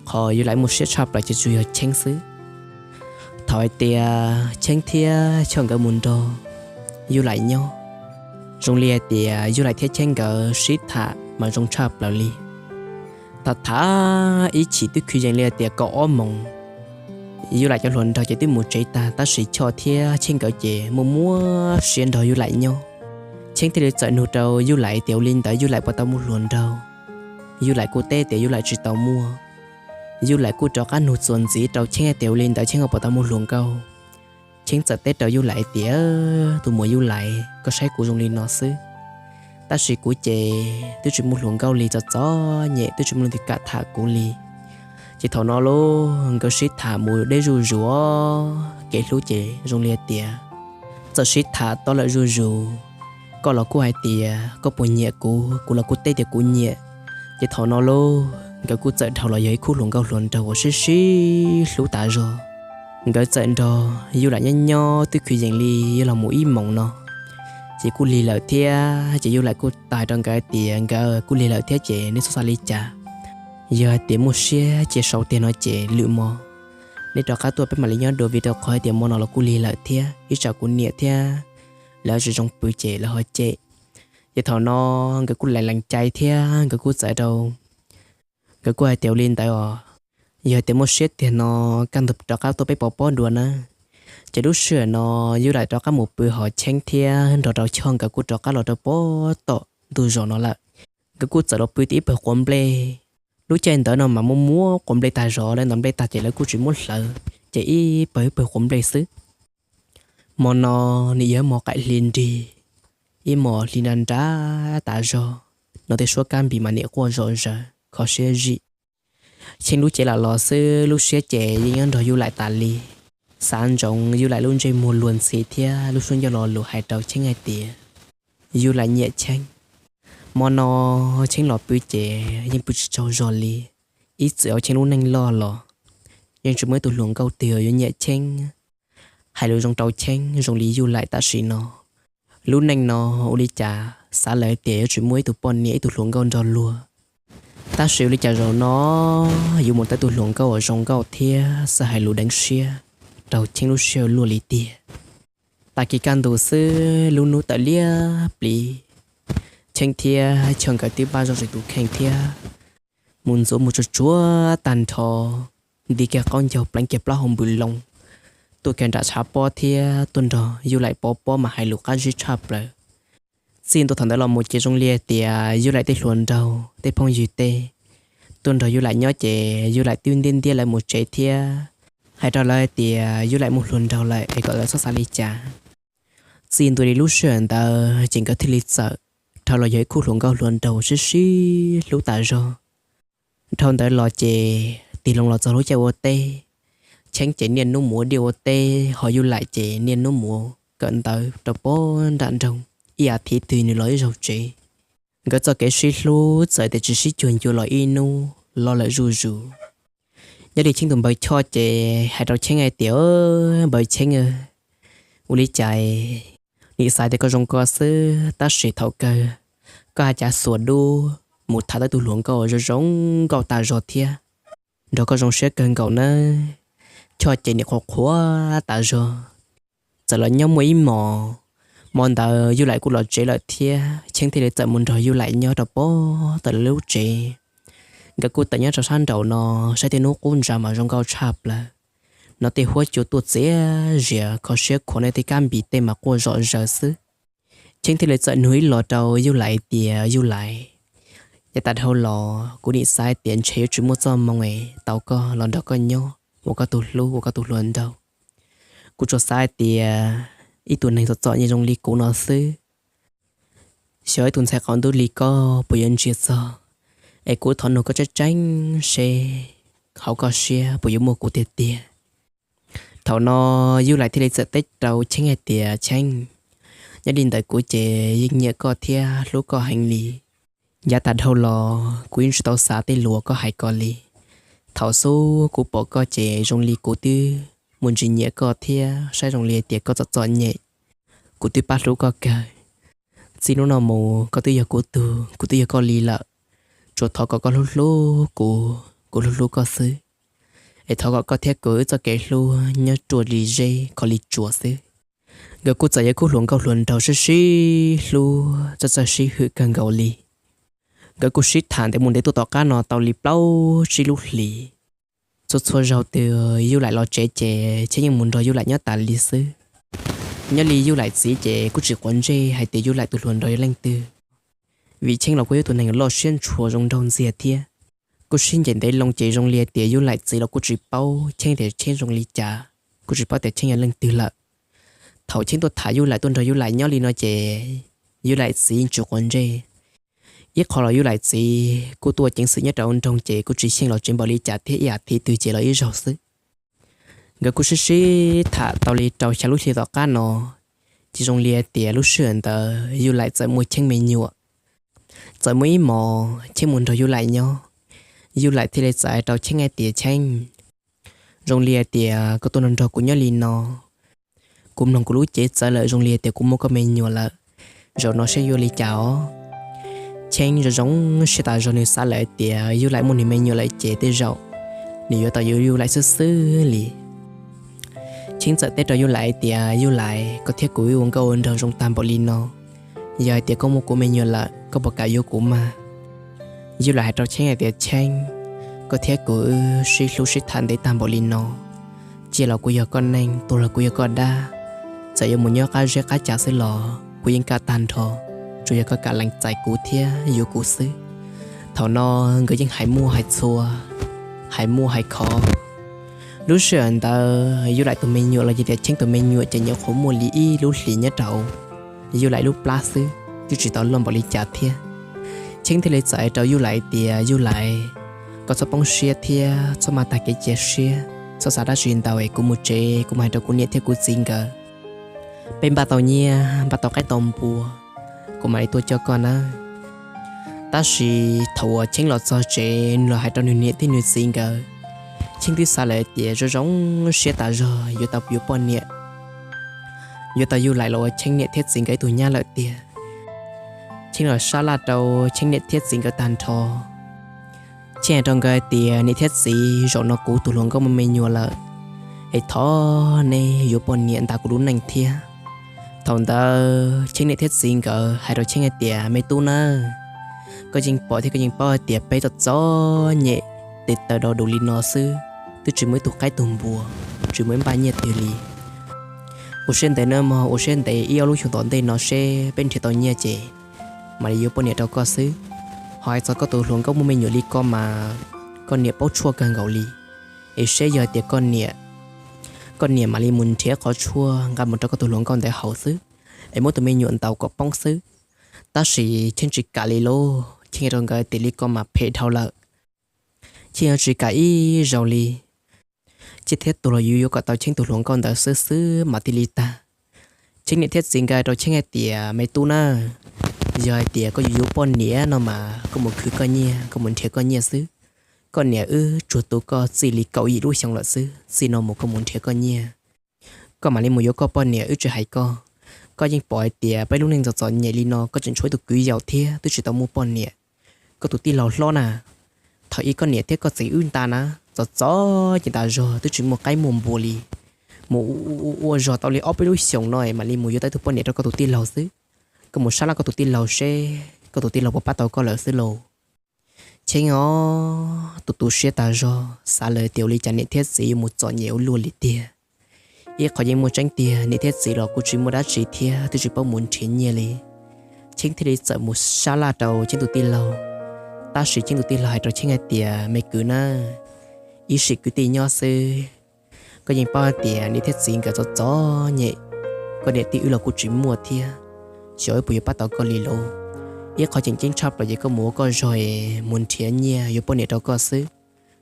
Qhov Yuj Laim muaj siab tshaj plaws ces tsuas yog Cheeb xwb. Thaum hais tias Cheeb thiab Choj nkawd mus nrog Yuj Laim nyob, zoo li hais tias Yuj Laim thiab Cheeb nkawd sib tham mas zoo tshaj plaws li. Tham tham ib chim twb kwv yees li hais tias kaum ob moos, Yuj Laim cov hluas nraug ces twb mus tsev tag, tab sis Choj thiab Cheeb nkawd ces muaj muab siab nrog Yuj Laim nyob. Cheeb thiaj li txawm nug rau Yuj Laim tias ua li ntawd Yuj Laim puas tau muaj hluas nraug. Yuj Laim kuj teb tias Yuj Laim tsis tau muaj. Yuj Laim kuj rov qab nug txuas ntxiv rau Cheeb hais tias ua li ntawd Cheeb ho puas tau muaj hluas nkauj. Cheeb txawm teb rau Yuj Laim tias, tus muam Yuj Laim, koj saib kuv zoo li no xwb, tab sis kuv ces twb tsis muaj hluas nkauj li, txom txom nyem twb tsis muaj leej twg kam tham kuv li. Ces thaum no lauj nkawd sib tham mus deb zuj zus, kev hlub ces zoo li tias txawm sib tham tau lawm zuj zus, koj los kuj hais tias koj puas nyiam kuv, kuv los kuj teb tias kuv nyiam. Ces thaum no lauj nkawd kuj txawm dhau los yog ib khub hluas nkauj hluas nraug uas sib sib hlub tas zog. Nkawd txawm nrog Yuj Laim nyob nyob twb kwv yees li yuav los mus ib moos no, ces kuj lig lawm thiab. Ces Yuj Laim kuj tau hais rau nkawd tias nkawd kuj lig lawm thiab ces nej txhob xav li cas. Yog hais tias muaj siab cia sau tiag no ces lwm hmo nej rov qab tuaj peb mam li nyob dua, vim rau qhov hais tias hmo no los kuj lig lawm thiab, ib tsam kuv niam thiab lawv tsis zoo pw ces lawv ho cem. Ces thaum no nkawd kuj lees lees cai thiab nkawd kuj txawm rau, nkawd kuj hais tias ua li ntawd os, yog hais tias muaj siab tiag no kaj ntug rov qab tuaj peb pov pob dua na. Ces lub sij hawm no Yuj Laim rov qab mus pw, ho Cheeb thiab nrog rau Choj nkawd kuj rov qab los rau pem tom ntug zos no lawm. Nkawd kuj txawm los pw tim ib pawg quav nplej. Lub caij ntawd no mas muaj muab quav nplej tag zog, lawv ntov nplej tag ces lawv kuj tsis muab hlawv, ces ib pawg ib pawg quav nplej xwb. Hmo no nws yog ib hmo qaim hli nrig, ib hmo hli nra nra tas zog, no tej suab kab npis mas nim quaj zom zaws kho siab zim. Cheeb lub cev lam los xwb, lub siab ces yeej nyob nrog Yuj Laim tas li. Xav ntsoov Yuj Laim lub ntsej muag luag ntxhi thiab lub suab ncauj lo lus hais rau Cheeb hais tias Yuj Laim nyiam Cheeb. Hmo no Cheeb los pw ces yeej pw tsis tsaug zog li. Ib txwm Cheeb lub neej loj los yeej tsis muaj ib tug hluas nkauj twg yuav nyiam Cheeb, hais lus zoo rau Cheeb zoo li Yuj Laim tam sim no. Lub neej no ua li cas xav lawm tias yuav tsis muaj ib tug poj niam ib tug hluas nkauj nrog luag, tab sis ua li cas zaum no yuav mus tau tus hluas nkauj uas zoo nkauj thiab xav hais lus deev siab rau Cheeb lub siab luaj li tiag. Tag kis kaj ntug xwb lub hnub tawm liab pliv, Cheeb thiab Choj nkawd twb npaj zoj tsis tus kheej thiab mus ntxuav mus tsuag tsuag tag nrho, nti kiag qaub ncaug pleev kiag plaub hau npws loo, tuaj kiag nram tshav pob thiab tuaj nrog Yuj Laim pov pob mas hais lus qab zib tshaj plaws. Txij ntua thaum ntawd los mus ces zoo li tias Yuj Laim tej hluas nraug tej phooj ywg tej tuaj nrog Yuj Laim nyob ces Yuj Laim twb ntiab ntiab lawv mus tsev thiab hais rau lawv hais tias Yuj Laim muaj hluas nraug lawm es kom lawv txhob xav li cas. Txij ntua li lub sij hawm ntawd ces nkawd thiaj li txawm dhau los yog ib khub hluas nkauj hluas nraug sib sib hlub tas zog. Dhau ntawd los ces tig loo los txog lub caij ua teb, Cheeb ces niaj hnub mus ua liaj ua teb, ho Yuj Laim ces niaj hnub mus kawm ntawv rau pem nram nroog, ib as thiv twg nws los ib zaug tsev. Nkawd txoj kev sib hlub txawm tias tsis sib cuag ncua los ib hnub los lawm zuj zus. Nyob li Cheeb tus npawg Choj ces hais rau Cheeb hais tias, npawg Cheeb, ua li cas nim xav tias koj zoo ko xwb tab sis thaum kawg koj hais cas xuas dub mus tham tau tus hluas nkauj zoo zoo nkauj tas zog thiab, nrog koj zoo siab kawg nkaus nawb. Choj ces nim qhuav qhuav tas zog. Txawm los nyob muaj ib hmos, hmo ntawd Yuj Laim kuj los tsev lawm thiab, Cheeb thiaj li txawm mus nrog Yuj Laim nyob rau pem tom lawv lub tsev. Nkawd kuj tawm nyob rau sab nraum no, saib tej hnub qub ntsa mas zoo nkauj tshaj plaws. No tej huab cua tuaj txias zias kho siab khuav, nej tej kab npis tej mas quaj zom zaws xwb. Cheeb thiaj li txawm nug ib los rau Yuj Laim tias, Yuj Laim, Yav tas dhau los kuv nim xav hais tias ntshe yuav tsis muaj txoj hmoo es tau koj los nrog koj nyob ua koj tus hlub ua koj tus hluas nraug. Kuv tsuas xav hais tias ib tug neeg txom txom nyem zoo li kuv no xwb, xyov ib tug ntxhais qaum ntuj li koj puas yuav ntsia txog, es kuv thov nug koj tseeb tseeb seb hauv koj siab puas yuav muaj kuv tiag tiag. Thaum no Yub Laim thiaj li txawm teb rau Cheeb hais tias, Cheeb, nyob li ntawm kuv ces yeej nyiam koj thiab hlub koj heev li. Yav tas dhau los kuv yeej tsis tau xav tej lus uas koj hais ko li. Thaum xub kuv pom koj ces zoo li kuv twb mus ntsis nyiam koj thiab saib zoo li tias koj txom txom nyem, kuv twb pab hlub koj kawg. Txij hnub no mus koj twb yog kuv tug, kuv twb yog koj li lawm. Tsuas thov kom koj hlub hlub kuv, kuv hlub hlub koj xwb. Es thov kom koj thiab kuv wb txoj kev hlub nyob ruaj li zeb kho li tsuas xwb. Nkawd kuj txawm yog khub hluas nkauj hluas nraug sib sib hlub txawj txawj sib hwm kawg nkaus li. Nkawd kuj sib tham ntev mus ntev tuaj tom qab no tau li plaub tsib lub hlis. Txhua txhua zaug twg Yub Laim los tsev ces Cheeb yeej mus nrog Yub Laim nyob tas li xwb. Nyob li Yub Laim txiv ces kuj tsis quav ntsej hais tias Yub Laim tus hluas nraug yog leej twg, vim Cheeb los kuj yog tus neeg loj siab ntshua zoo nraug ntxiag thiab. Kuj sib ncaim ntev loo ces zoo li tias Yub Laim txiv los kuj tsis paub Cheeb tias Cheeb zoo li cas, kuj tsis paub tias Cheeb yog leej twg lawm. Thaum Cheeb tuaj tham Yub Laim tuaj nrog Yub Laim nyob li no ces Yub Laim txiv yeej tsis quav ntsej. Ib qho los Yub Laim txiv kuj tuaj ceev xwm nyob rau nroog ces kuj tsis xyeej los tsev npaum li cas thiab, ib as thiv twg ces los ib zaug xwb. Nkawd kuj sib sib tham tau li rau xya lub hli tom qab no, ces zoo li tias lub sij hawm ntawd Yub Laim txawm muaj Cheeb me nyuam. Txawm muaj ib hmos Cheeb mus nrog Yub Laim nyob, Yub Laim thiaj li txawm hais rau Cheeb hais tias, Cheeb, zoo li hais tias koj tuaj nrog nrog kuv nyob li no, kuv mloog kuv lub cev txawv lawm, zoo li tias kuv muaj koj me nyuam lawm. Zaum no seb yuav li cas os? Cheeb zoo zoo siab tas zog, nws xav lawm hais tias Yub Laim muaj nws me nyuam lawm ces tej zaum nws yuav tau yuav Yub Laim xwb xwb li. Cheeb txawm teb rau Yub Laim hais tias, Yub Laim, koj thiab kuv wb ua nkauj ua nraug zoo tag npaum li no, yog hais tias koj muaj kuv me nyuam lawm koj puas kam yuav kuv mas? Yub Laim hais rau Cheeb hais tias, Cheeb, koj thiab kuv wb sib hlub sib tham ntev tag npaum li no, ciaj los kuv yog koj neej, tuag los kuv yog koj dab. Txawm yuav mus nyob qab zeb qab ca xwb los kuv yeej kam tag nrho, tsuas yog koj kam lees txais kuv thiab yuav kuv xwb. Thaum no nkawd yeej hais muaj hais txhua, hais muaj hais khov. Lub sij hawm ntawd Yub Laim tus me nyuam los yog tias Cheeb tus me nyuam ces nyuam qhuav muaj li ib lub hlis nyob rau Yub Laim lub plab xwb, twb tsis tau loj npaum li cas thiab. Cheeb thiaj li txawm hais rau Yub Laim tias, Yub Laim, koj txhob poob siab thiab txhob maj tag kev cia siab, txhob xav dab tsi ntau es kuv mus tsev kuv mam hais rau kuv niam thiab kuv txiv nkawd. Peb npaj tau nyiaj npaj tau qaib tau npua, kuv mam li tuaj coj koj nawb. Tab sis thaum uas Cheeb los txog tsev nws los hais rau nws niam thiab nws txiv nkawd, Cheeb twb xav lawm tias zoo zoo siab tas zog yuav tau yuav poj niam, yuav tau Yub Laim los ua Cheeb niam thiab txiv nkawd ib tug nyab lawm tiag. Cheeb los sab laj rau Cheeb niam thiab txiv nkawd tag nrho. Cheeb hais rau nkawd hais tias, Niam thiab txiv, zaum no kuv tus hluas nkauj muaj me nyuam lawm, es thov neb yuav poj niam ntas kuv lub neej thiab. Thaum ntawd Cheeb niam thiab txiv nkawd hais rau Cheeb hais tias, Me tub nawb, koj yeej pom thiab koj yeej paub hais tias peb txom txom nyem, tes taw do dus li no xwb, twb tsis muaj ib tug qaib tug npua, tsis muaj ib npaj nyiaj twg li. Ua siab ntev nawb mog, ua siab ntev ib ob lub xyoo tom ntej no seb peb nrhiav tau nyiaj ces mam li yuav poj niam rau koj xwb. Ho hais txog koj tus hluas nkauj muaj me nyuam li ko mas koj niam paub tshuaj kawg nkaus li. Es seb yog tias koj niam, koj niam mam li mus nrhiav qhov tshuaj nqa mus rau koj tus hluas nkauj ntawd haus xwb, es muab tus me nyuam ntaus kom poob xwb. Tab sis Cheeb tsis kam li lauj, Cheeb hais rau nkawd tias li ko mas phem dhau lawm. Cheeb yuav tsis kam ib zaug li. Ciaj thiab tuag los yuav yuav kom tau Cheeb tus hluas nkauj ntawd xwb xwb mas thiaj li tag. Cheeb niam thiab txiv nkawd hais rau Cheeb hais tias, Me tub nawb, yog hais tias koj yuav yuav poj niam no mas koj mus khwv koj nyiaj, koj mus nrhiav koj nyiaj xwb. Koj niam wb tsuag tu koj txij li kaum yim lub xyoo lawm xwb, txij no mus koj mus nrhiav koj nyiaj, koj mam li mus yuav koj poj niam, wb tsis hais koj. Koj yeej pom hais tias peb lub neej txom txom nyem li no koj tseem tshuav ib tug kwv yaus thiab twb tsis tau muaj poj niam. Koj tus tij laug hlob na, thaum ub koj niam thiab koj txiv wb nta na, txom txom nyem tas zog twb tsis muaj qaib muaj npua li. Mus ua ua zog tau li ob peb lub xyoos no mam li mus yuav tau ib tug poj niam rau koj tus tij laug xwb. Koj mus sab laj koj tus tij laug seb koj tus tij laug puas pab tau koj lawm xwb lauj. Cheeb os, tu tu siab tas zog, xav lawm tias ua li cas niam thiab txiv yuav mus txom nyem ua luaj li tiag. Ib qho yeej muaj tseeb tiag, niam thiab txiv los kuj tsis muaj dab tsi thiab twb tsis paub mus nrhiav nyiaj li. Cheeb thiaj li txawm mus sab laj rau Cheeb tus tij laug. Tab sis Cheeb tus tij laug hais rau Cheeb hais tias, me kwv na, ib sim kwv tij nyob xwb, koj yeej paub hais tias niam thiab txiv nkawd txom txom nyem, koj niam tij wb los kuj tsis muaj thiab, xyov wb puas yuav pab tau koj li lauj. Ib qho tseem ceeb tshaj plaws ces koj mus ua koj zog es mus nrhiav nyiaj yuav poj niam rau koj xwb.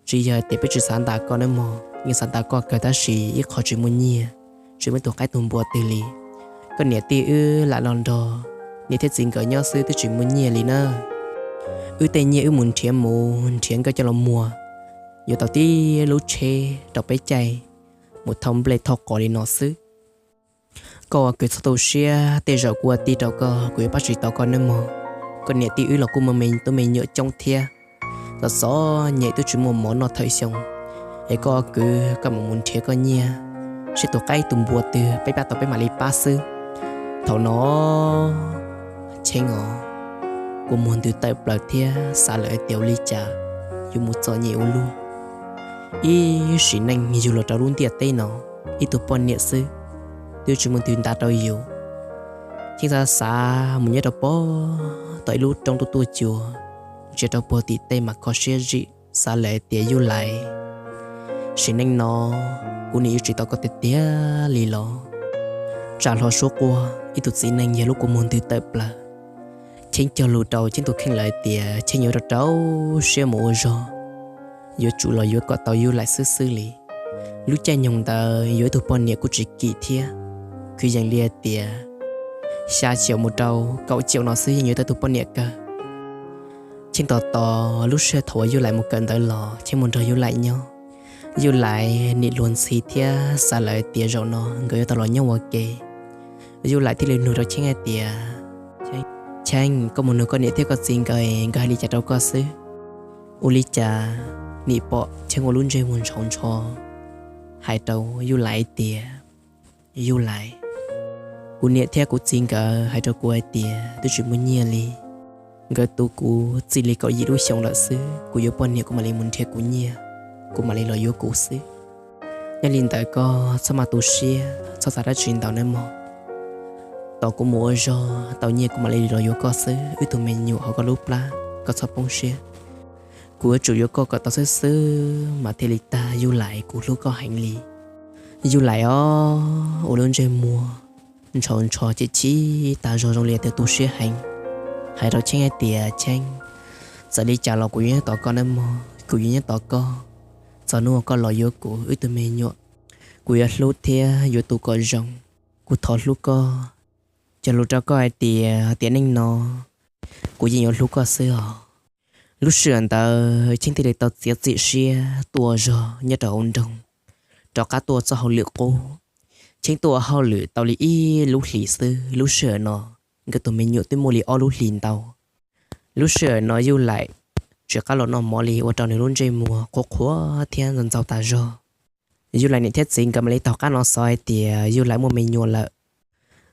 Tsis yog tias peb tsis xav ntas koj nawb mog, yeej xav ntas koj kawg tab sis ib qho tsis muaj nyiaj, tsis muaj tus qaib tus npua twg li. Koj niam tij wb lam los nrog niam thiab txiv nkawd nyob xwb twb tsis muaj nyiaj li na. Wb tej nyiaj wb mus nrhiav mus nrhiav nkawj coj los muag, yuav tau tib lub tsheb rau peb caij mus thauj nplej thauj qos li no xwb. Koj ua kwv txhob tu siab, tej zaum kuv ua tij rau koj kuv yuav pab tsis tau koj nawb mog. Koj niam tij wb los kuj muaj me tub me nyuam coob thiab, txom txom nyem twb tsis muaj mov noj thawm xyoo, es koj ua kwv koj mam mus nrhiav koj nyiaj, seb tus qaib tus npua twg peb pab tau peb mam li pab xwb. Thaum no Cheeb os, kua muag ntws tawm plaws thiab xav lawm hais tias ua li cas yuav mus txom nyem ua luaj. Ib sim neej yug los rau lub ntiaj teb no, ib tug poj niam xwb twb tsis muaj twg ntas rau yus. Cheeb xav xav mus nyob rau pem tom ib lub roob tuaj tuaj cua, ntsia rau puag tim tej mas kho siab zim, xav lawm hais tias Yuj Lais, sim neej no kuv nim yuav tsis tau koj tiag tiag li los. Tsam hlo suab quaj ib tug txiv neej yog lub kua muag ntws tawm plaws. Cheeb cog lus rau Cheeb tus kheej lawm hais tias Cheeb yuav rau rau siab mus ua zog, yuav tsum los yuav kom tau Yuj Lais xwb xwb li. Lub caij nyoog ntawd yuav ib tug poj niam kuj tsis kim thiab, kwv yees li hais tias xya caum mus rau kaum caum no xwb yeej yuav tau tus poj niam kawg. Cheeb tos tos lub sij hawm thaum uas Yuj Lais mus kawm ntawv los Cheeb mus nrog Yuj Lais nyob. Yuj Lais nim luag ntxhi thiab xav lawm tias zaum no nkawd yuav tau los nyob ua ke. Yuj Lais thiaj li nug rau Cheeb hais tias, Cheeb, koj mus nug koj niam thiab koj txiv nkawd, nkawd hais li cas rau koj xwb? Ua li cas nim pom Cheeb ua lub ntsej muag ntshaus ntsho hais rau Yuj Lais tias, Yuj Lais, kuv niam thiab kuv txiv nkawd hais rau kuv hais tias twb tsis muaj nyiaj li. Nkawd tu kuv txij li kaum yim lub xyoo lawm xwb, kuv yuav poj niam kuv mam li mus nrhiav kuv nyiaj, kuv mam li los yuav kuv xwb. Yog li ntawd koj txhob mas tu siab, txhob xav dab tsi ntau nawb mog. Tos kuv mus ua zog tau nyiaj kuv mam li los yuav koj xwb, wb tug me nyuam hauv koj lub plab koj txhob poob siab. Kuv yuav tsum yuav koj kom tau xwb xwb mas thiaj li tag Yuj Lais, kuv hlub koj heev li. Yuj Lais os, ua lub ntsej muag ntshaus ntsho chim chim tas zog zoo li tias tu siab heev, hais rau Cheeb hais tias, Cheeb, txawm li cas los kuv yuav nyob tos koj nawb mog, kuv yuav nyob tos koj txog hnub uas koj los yuav kuv wb tug me nyuam. Kuv yuav hlub thiab yuav tu kom zoo. Kuv thov hlub koj, cog lus rau koj hais tias tiam neej no kuv yeej yuav hlub koj xwb os. Lub sij hawm ntawd Cheeb thiaj li tau txiav txim siab tuaj ua zog nyob rau hauv nroog, rov qab tuaj txoj hauj lwm qub. Cheeb tuaj ua hauj lwm tau li ib lub hlis xwb, lub sij hawm no nkawd tus me nyuam twb muaj li ob lub hlis ntau. Lub sij hawm no Yuj Lais tsis qab los noj mov li, ua rau nws lub ntsej muag qhuav qhuav thiab ntxaus ntxaus tas zog. Yuj Lais niam thiab txiv nkawd mam li taug qab no xov hais tias Yuj Lais muaj me nyuam lawm.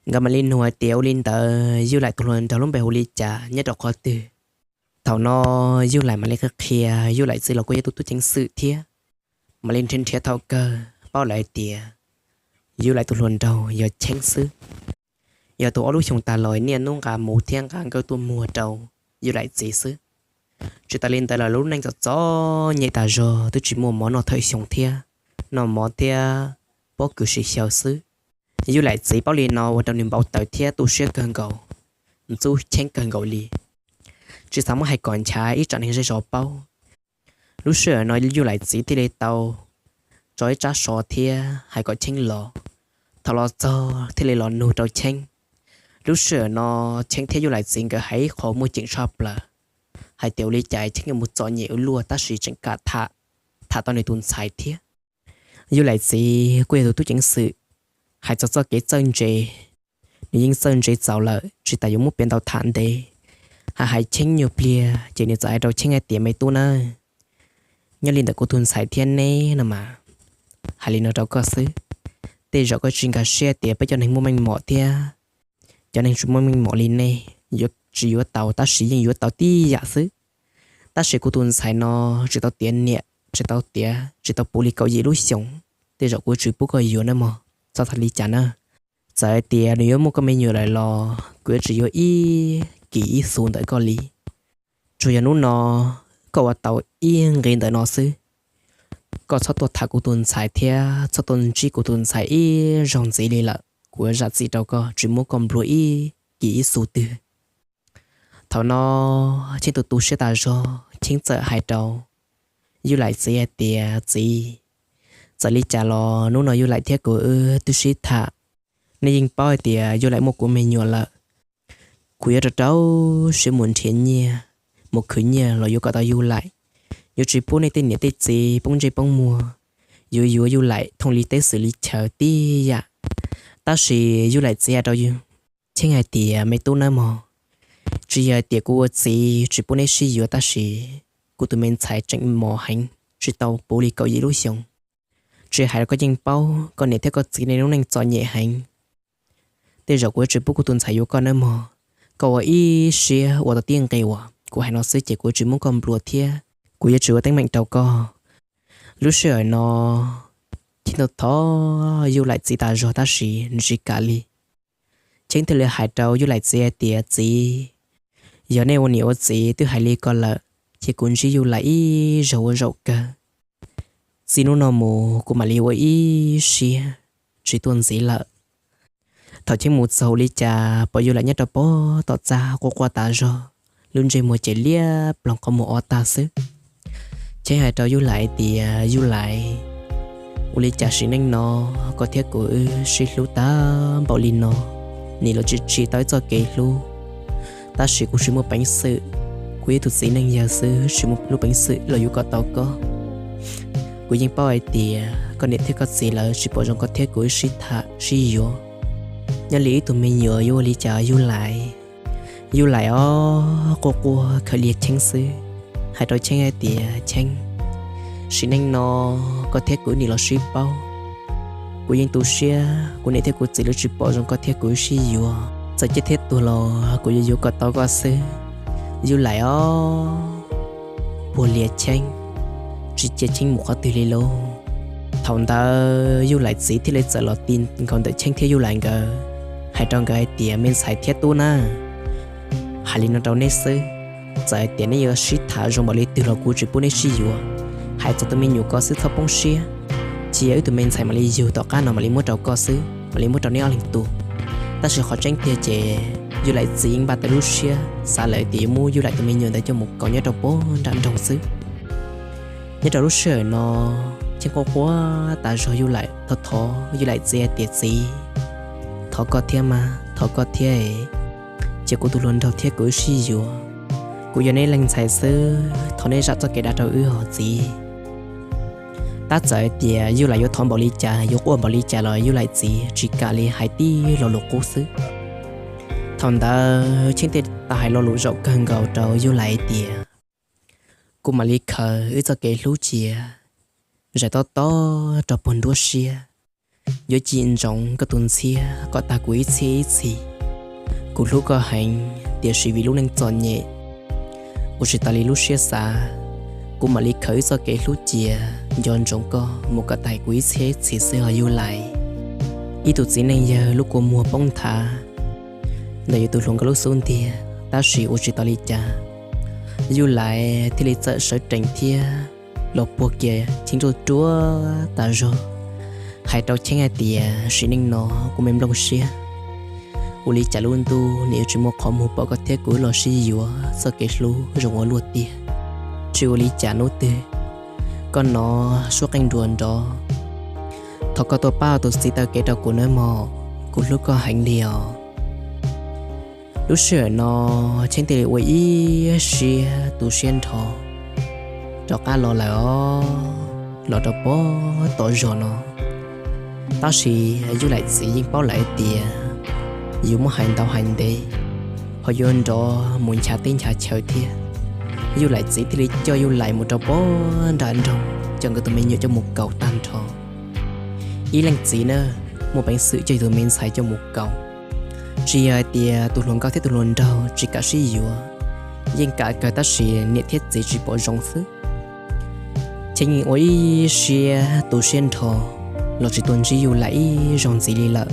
Nkawd mam li nug hais tias ua li ntawd Yuj Lais tus hluas nraug lub npe hu li cas, nyob rau qhov twg. Thaum no Yuj Lais mam li qhia qhia, Yuj Lais txiv los kuj yog tus tub ceev xwm thiab, mam li nrhiav nrhiav thaum kawg paub lawm hais tias Yuj Lais tus hluas nraug yog Cheeb xwb. Yog tus ob lub xyoos tas los niaj hnub nqa mus thiab nqa nkawj tuaj muag rau Yuj Lais txiv xwb. Tsis tas li ntawd los lub neej txom txom nyem tas zog, twb tsis muaj mov noj thawm xyoo thiab, noj mov thiab pob kws sim xyaw xwb. Yuj Lais txiv paub li no ua rau nws npau taws thiab tu siab kawg nkaus, ntxub Cheeb kawg nkaus li. Tsis xav muab hais kom nchav ib tsam neeg zej zos paub. Lub sij hawm no Yuj Lais txiv thiaj li tau tso ib tsab so thiab hais kom Cheeb los. Thaum los txog thiaj li los nug rau Cheeb. Lub sij hawm no Cheeb thiab Yuj Lais txiv nkawd hais ib qho muaj ceem tshaj plaws, hais tias ua li cas Cheeb yuav mus txom nyem ua luaj tab sis tseem kam tham, tham tau nws tus ntxhais thiab. Yuj Lais txiv kuj yog tus tub ceev xwm, hais txog txoj kev txawj ntse, nws yeej txawj ntse txaus lawm tsis tas yuav muab piav ntau tham ntev. Hais hais Cheeb nyuag pliag ces nws txawm hais rau Cheeb hais tias, me tub nawb, nyob li ntawm kuv tus ntxhais thiab neb no mas, hais li no rau koj xwb, tej zaum koj tsis nkag siab tias peb cov neeg muaj meej mom thiab cov neeg tsis muaj meej mom li nej yuav tsis yuav tau tab sis yeej yuav tau tib yam xwb. Tab sis kuv tus ntxhais no tsis tau tiav niam, tsis tau tiav, tsis tau puv li kaum yim lub xyoos, tej zaum kuv yuav tsis pub koj yuav nawb mog, txhob tham li cas na. Txawm hais tias nws yuav muaj koj me nyuam lawm los kuv yuav tsis yuav ib kis ib xus ntawm koj li. Tsuas yog hnub no koj ua tau ib nqe ntawm no xwb, koj txhob tuaj tham kuv tus ntxhais thiab txhob tuaj ntsib kuv tus ntxhais ib zaug ntxiv li lawm. Kuv zam txim rau koj, tsis muab koj nplua ib kis ib xu twg. Thaum no Cheeb tu tu siab tas zog, Cheeb txawm hais rau Yuj Laim txiv hais tias, Txiv, txawm li cas los hnub no Yuj Laim thiab kuv wb twb sib tham. Nej yeej paub hais tias Yuj Laim muaj kuv me nyuam lawm. Kuv yuav rau rau siab mus nrhiav nyiaj, mus khwv nyiaj los yuav kom tau Yuj Laim. Yuav tsis pub nej tej niam tej txiv poob ntsej poob muag, yuav yuav Yuj Laim thooj li teb xwm li chaw tib yam. Tab sis Yuj Laim txiv hais rau Cheeb hais tias, Me tub nawb mog, tsis yog hais tias kuv ua txiv tsis pub neb sib yuav, tab sis kuv tus me ntxhais tseem mos heev, tsis tau puv li kaum yim lub xyoos. Tsis hais los koj yeej paub koj niam thiab koj txiv nej lub neej txom nyem heev. Tej zaum kuv yuav tsis pub kuv tus ntxhais yuav koj nawb mog. Koj ua ib siab ua tau tib nqe uas kuv hais no xwb ces kuv yuav tsis muab koj nplua thiab kuv yuav tsis ua teeb meem rau koj. Lub sij hawm no Cheeb thov thov Yuj Laim txiv tas zog tab sis nws tsis kam li. Cheeb thiaj li hais rau Yuj Laim txiv hais tias, Txiv, yog nej ua niam ua txiv twb hais li ko lawm, ces kuv ntsib Yuj Laim ib zaug ua zaum kawg. Txij hnub no mus kuv mam li ua ib siab tsis tuaj ntxiv lawm. Thaum Cheeb mus txog ua li cas pom Yuj Laim nyob rau pem tom txaj quaj quaj tas zog, lub ntsej muag ces liab ploog qhov muag ob tag xwb. Cheeb hais rau Yuj Laim tias, Yuj Laim, ua li cas sim neej no koj thiab kuv wb sib hlub tag npaum li no, nim los tsis tsim tau ib txoj kev hlub. Tab sis kuv tsis muaj peev xwm, kuv ib tug txiv neej yawg xwb tsis muaj lub peev xwm los yuav kom tau koj. Kuv yeej paub hais tias koj niam thiab koj txiv lawv tsis pom zoo koj thiab kuv wb sib tham sib yuav. Nyob li ib tug me nyuam yuav ua li cas Yuj Laim? Yuj Laim ob quaj quaj khaws liag Cheeb xwb, hais rau Cheeb hais tias, Cheeb, sim neej no koj thiab kuv wb nim los sib paub. Kuv yeej tu siab kuv niam thiab kuv txiv lawv tsis pom zoo koj thiab kuv wb sib yuav. Txawm ciaj thiab tuag los kuv yuav yuav kom tau koj xwb. Yuj Laim ob puag liag Cheeb, tsis cia Cheeb mus qhov twg li lauj. Thaum ntawd Yuj Laim txiv thiaj li txawm los ti nkaus ntawm Cheeb thiab Yuj Laim nkawd, hais rau nkawd hais tias, Me ntxhais thiab tub na, hais li no rau neb xwb, txawm hais tias neb yuav sib tham zoo npaum li twg los kuv tsis pub neb sib yuav. Hais txog tus me nyuam ko xwb txhob poob siab, cia wb tus me ntxhais mam li yug tom qab no mam li muab rau koj xwb, mam li muab rau neb ob leeg tus. Tab sis qhov tseeb tiag ces Yuj Laim txiv npaj tau lub siab xav lawm tias yuav muab Yuj Laim tus me nyuam ntawd coj mus kaus nyob rau pem nram nroog xwb. Nyob rau lub sij hawm no Cheeb quaj quaj tas zog, Yuj Laim thov thov Yuj Laim txiv hais tias, Txiv, thov koj thiab mas, thov koj thiab, cia kuv tus hluas nraug thiab kuv wb sib yuav. Kuv yog neb leej ntxhais xwb, thov neb zam txoj kev dav rau wb os txiv. Tab txawm hais tias Yuj Laim yuav thov npaum li cas, yuav quaj npaum li cas los Yuj Laim txiv tsis kam li, hais tib lo lus qub xwb. Thaum ntawd Cheeb thiaj tau hais lo lus zaum kawg nkaus rau Yuj Laim tias, Kuv mam li khaws wb txoj kev hlub cia, zais tob tob rau puag nruab siab, yuav cim ntsoov koj tus ntxhiab kom tag kuv ib txhiab ib txhis. Kuv hlub koj heev, tiam sis vim lub neej txom nyem, ua tsis tau li lub siab xav. Kuv mam li khaws wb txoj kev hlub cia, nco ntsoov koj mus kom tag kuv ib txhiab ib txhis xwb os Yuj Laim. Ib tug txiv neej yawg lub kua muag poob nthav ntawm yus tus hluas nkauj lub xub ntiag, tab sis ua tsis tau li cas, Yuj Laim thiaj li txawm sawv tsees thiab los puag kiag Cheeb ruaj ruaj tas zog, hais rau Cheeb hais tias, Sim neej no kuv me nplooj siab, ua li cas lub ntuj nim yuav tsis muaj qhov muag pom koj thiab kuv wb los sib yuav, txoj kev hlub zoo ua luaj tiag. Tsis ua li cas, hnub twg koj hnov suab qeej nruas nrov, thov koj tuaj pab tus txiv taw kev rau kuv nawb mog, kuv hlub koj heev li os. Lub sij hawm no Cheeb thiaj li ua ib siab tu siab nrho rov qab los lawm os, los rau pem tom zos no. Tab sis Yuj Laim txiv yeej paub lawm hais tias yuav muab hais ntau hais ntev, ho yuav nrov mus nchav teb nchav chaw thiab. Yuj Laim txiv thiaj li coj Yuj Laim mus rau pem nram nroog, coj nkawd tus me nyuam coj mus kaus tag nrho. Ib leej txiv na, muaj peev xwm coj tus me ntxhais coj mus kaus, tsis yog hais tias tus hluas nkauj thiab tus hluas nraug tsis kam sib yuav, yeej kam kawg tab sis niam thiab txiv tsis pom zoo xwb. Cheeb yeej ua ib siab tu siab nrho los tsis tuaj ntsib Yuj Laim ib zaug ntxiv li lawm.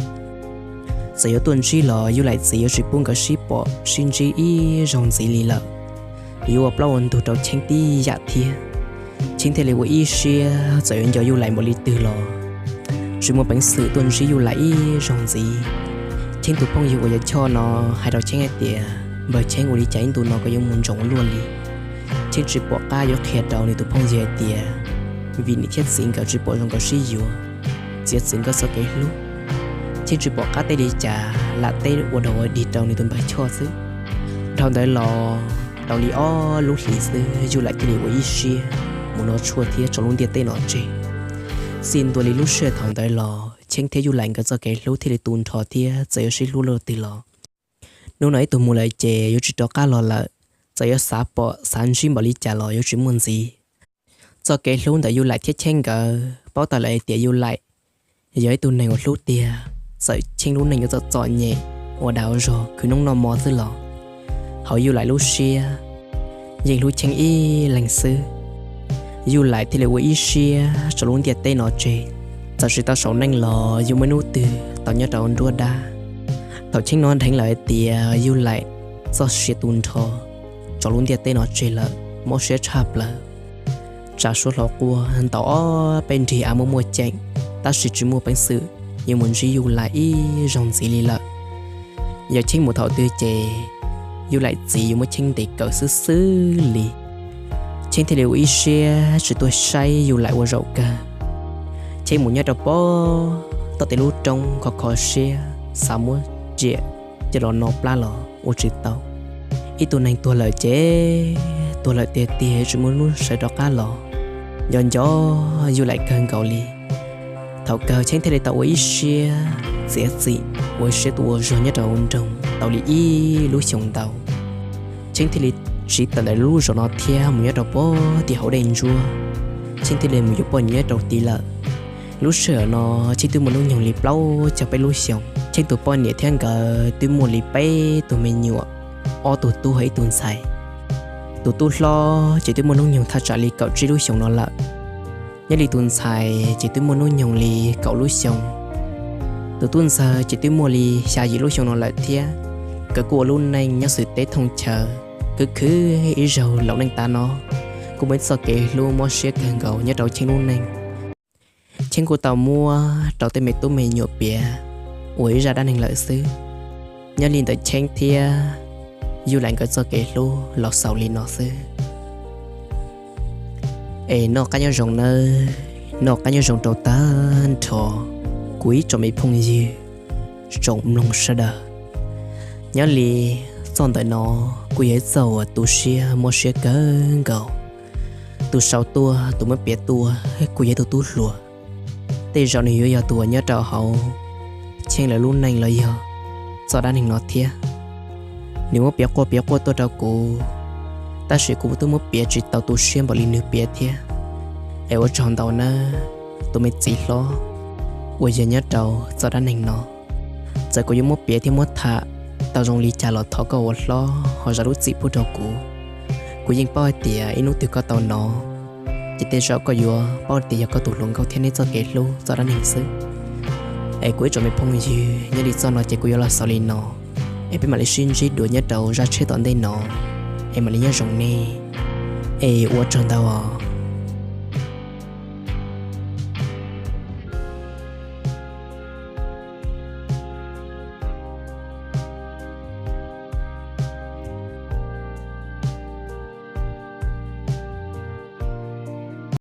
Txawm yuav tuaj ntsib los Yuj Laim txiv yuav tsis pub nkawd sib pom sib ntsib ib zaug ntxiv li lawm. yuav ua plaub ua ntug rau Cheeb tib yam thiab. Cheeb thiaj li ua ib siab txawm yuav nco Yuj Laim npaum li twg los tsis muaj peev xwm tuaj ntsib Yuj Laim ib zaug ntxiv. Cheeb tus phooj ywg uas yog Choj no hais rau Cheeb hais tias, npawg Cheeb, ua li cas ib ntu no koj yuav mus ntsoov luaj li? Cheeb tsis pom qab yuav qhia rau nws tus phooj ywg hais tias, vim niam thiab txiv nkawd tsis pom zoo nkawd sib yuav, txiav txim nkawd txoj kev hlub. Cheeb tsis pom qab teb li cas lam teb ua dog ua dig rau nws tus npawg Choj xwb. Dhau ntawd los tau li ob lub hlis xwb, Yuj Laim thiaj li ua ib siab mus noj tshuaj thiab tso lub ntiaj teb no tseg. Txij ntua li lub sij hawm thaum ntawd los Cheeb thiab Yuj Laim nkawd txoj kev hlub thiaj li tu nrho thiab txawm yuav sib hlub luaj twg los, hnub no ib tug mus lawm ces yuav tsis rov qab los lawm. Txawm yuav xav pom xav ntsib npaum li cas los yuav tsis muaj ntxiv. Txoj kev hlub ntawm Yuj Laim thiab Cheeb nkawd paub tau lawm hais tias Yuj Laim yog ib tug neeg uas hlub tiag. Txawm Cheeb lub neej yuav txom txom nyem, ua dag ua zog, khwv noob noj mov xwb los hauv Yuj Laim lub siab yeej hlub Cheeb ib leeg xwb. Yuj Laim thiaj li ua ib siab tso lub ntiaj teb no tseg. Txawm tsis tau saum neej los yuav muaj ib hnub twg tau nyob rau nruab dab. Thaum Cheeb hnov dheev lawm hais tias Yuj Laim txoj sia tu nrho tso lub ntiaj teb no tseg lawm, mob siab tshaj plaws. Tsa suab hlo quaj ntaus ob peb nrig av muaj muaj ceem, tab sis tsis muaj peev xwm yuav mus ntsib Yuj Laim ib zaug ntxiv li lawm. Yog Cheeb mus thaum twg ces Yuj Laim txiv yuav muab Cheeb ntes kawm xwb xwb li. Cheeb thiaj li ua ib siab tsis tuaj saib Yuj Laim ua zaum kawg. Cheeb mus nyob rau pem toj tej lub roob kho kho siab, xav muab riam coj los no plab los ua tsis tau. Ib tug neeg tuag lawm ces tuag lawm tiag tiag, tsis muaj hnub sawv rov qab los. Nco nco Yuj Laim kawg nkaus li. Thaum kawg Cheeb thiaj li tau ua ib siab txiav txim, ua ib siab tuaj ua zog nyob rau hauv nroog tau li ib lub xyoos ntau. Cheeb thiaj li tsiv tawm ntawm lub zos no thiab mus nyob rau pem tim hauv dej ntsuab. Cheeb thiaj li mus yuav poj niam nyob rau tid lawm. Lub sij hawm no Cheeb twb muaj hnub nyoog li plaub caug peb lub xyoos. Cheeb tus poj niam thiab nkawd twb muaj li peb tug me nyuam, ob tug tub hos ib tug ntxhais. Tus tub hlob ces twb muaj hnub nyoog thaj tsam li kaum tsib lub xyoos no lawm. Nyob li tus ntxhais ces twb muaj hnub nyoog li kaum lub xyoos. Tus tub ntxawg ces twb muaj li xya yim lub xyoo no lawm thiab. Nkawd kuj ua lub neej nyob xwm teb thooj chaw, khwv khwv ib zaug laus neej tav no, kuj muaj ib txoj kev hlub mob siab kawg nkaus nyob rau Cheeb lub neej. Cheeb kuj tau muab rau tej me tub me nyuam piav ua ib zaj dab neeg lawm xwb. Nyob li ntawm Cheeb thiab Yuj Laim nkawd txoj kev hlub los xaus li no xwb. Es noj qab nyob zoo nawb, noj qab nyob zoo rau tag nrho kuv ib tsoom me phooj ywg, tsoom mloog sawv daws. Nyob li txoj ntawm no kuj yog ib txoj uas tu siab mob siab kawg nkaus. Tus sau tuaj, tus muab piav tuaj kuj yog ib tug tub hluas. Tej zaum nws yuav yog tus uas nyob rau hauv Cheeb lawv lub neej los yog txoj dab neeg no thiab. Nws muab piav quaj piav quaj tuaj rau kuv, tab sis kuv twb muab piav tsis tau tu siab npaum li nws piav thiab. Es ua tsaug ntau nawb tus me txiv hlob uas yog nyob rau txoj dab neeg no. Txawm kuv yuav muab piav thiab muab tham tau zoo li cas los thov koj ua hlob ho zam lub txim pub rau kuv. Kuv yeej paub hais tias ib hnub twg koj tau hnov, ces tej zaum koj yuav paub tias yog koj tus hluas nkauj thiab neb txoj kev hlub txoj dab neeg xwb. Es kuv ib tsoom me phooj ywg, nyob li txoj no ces kuv yuav los xaus li no, es peb mam li sib ntsib dua nyob rau zaj tshiab tom ntej no, es mam li nyob zoo nej, es ua tsaug ntau os.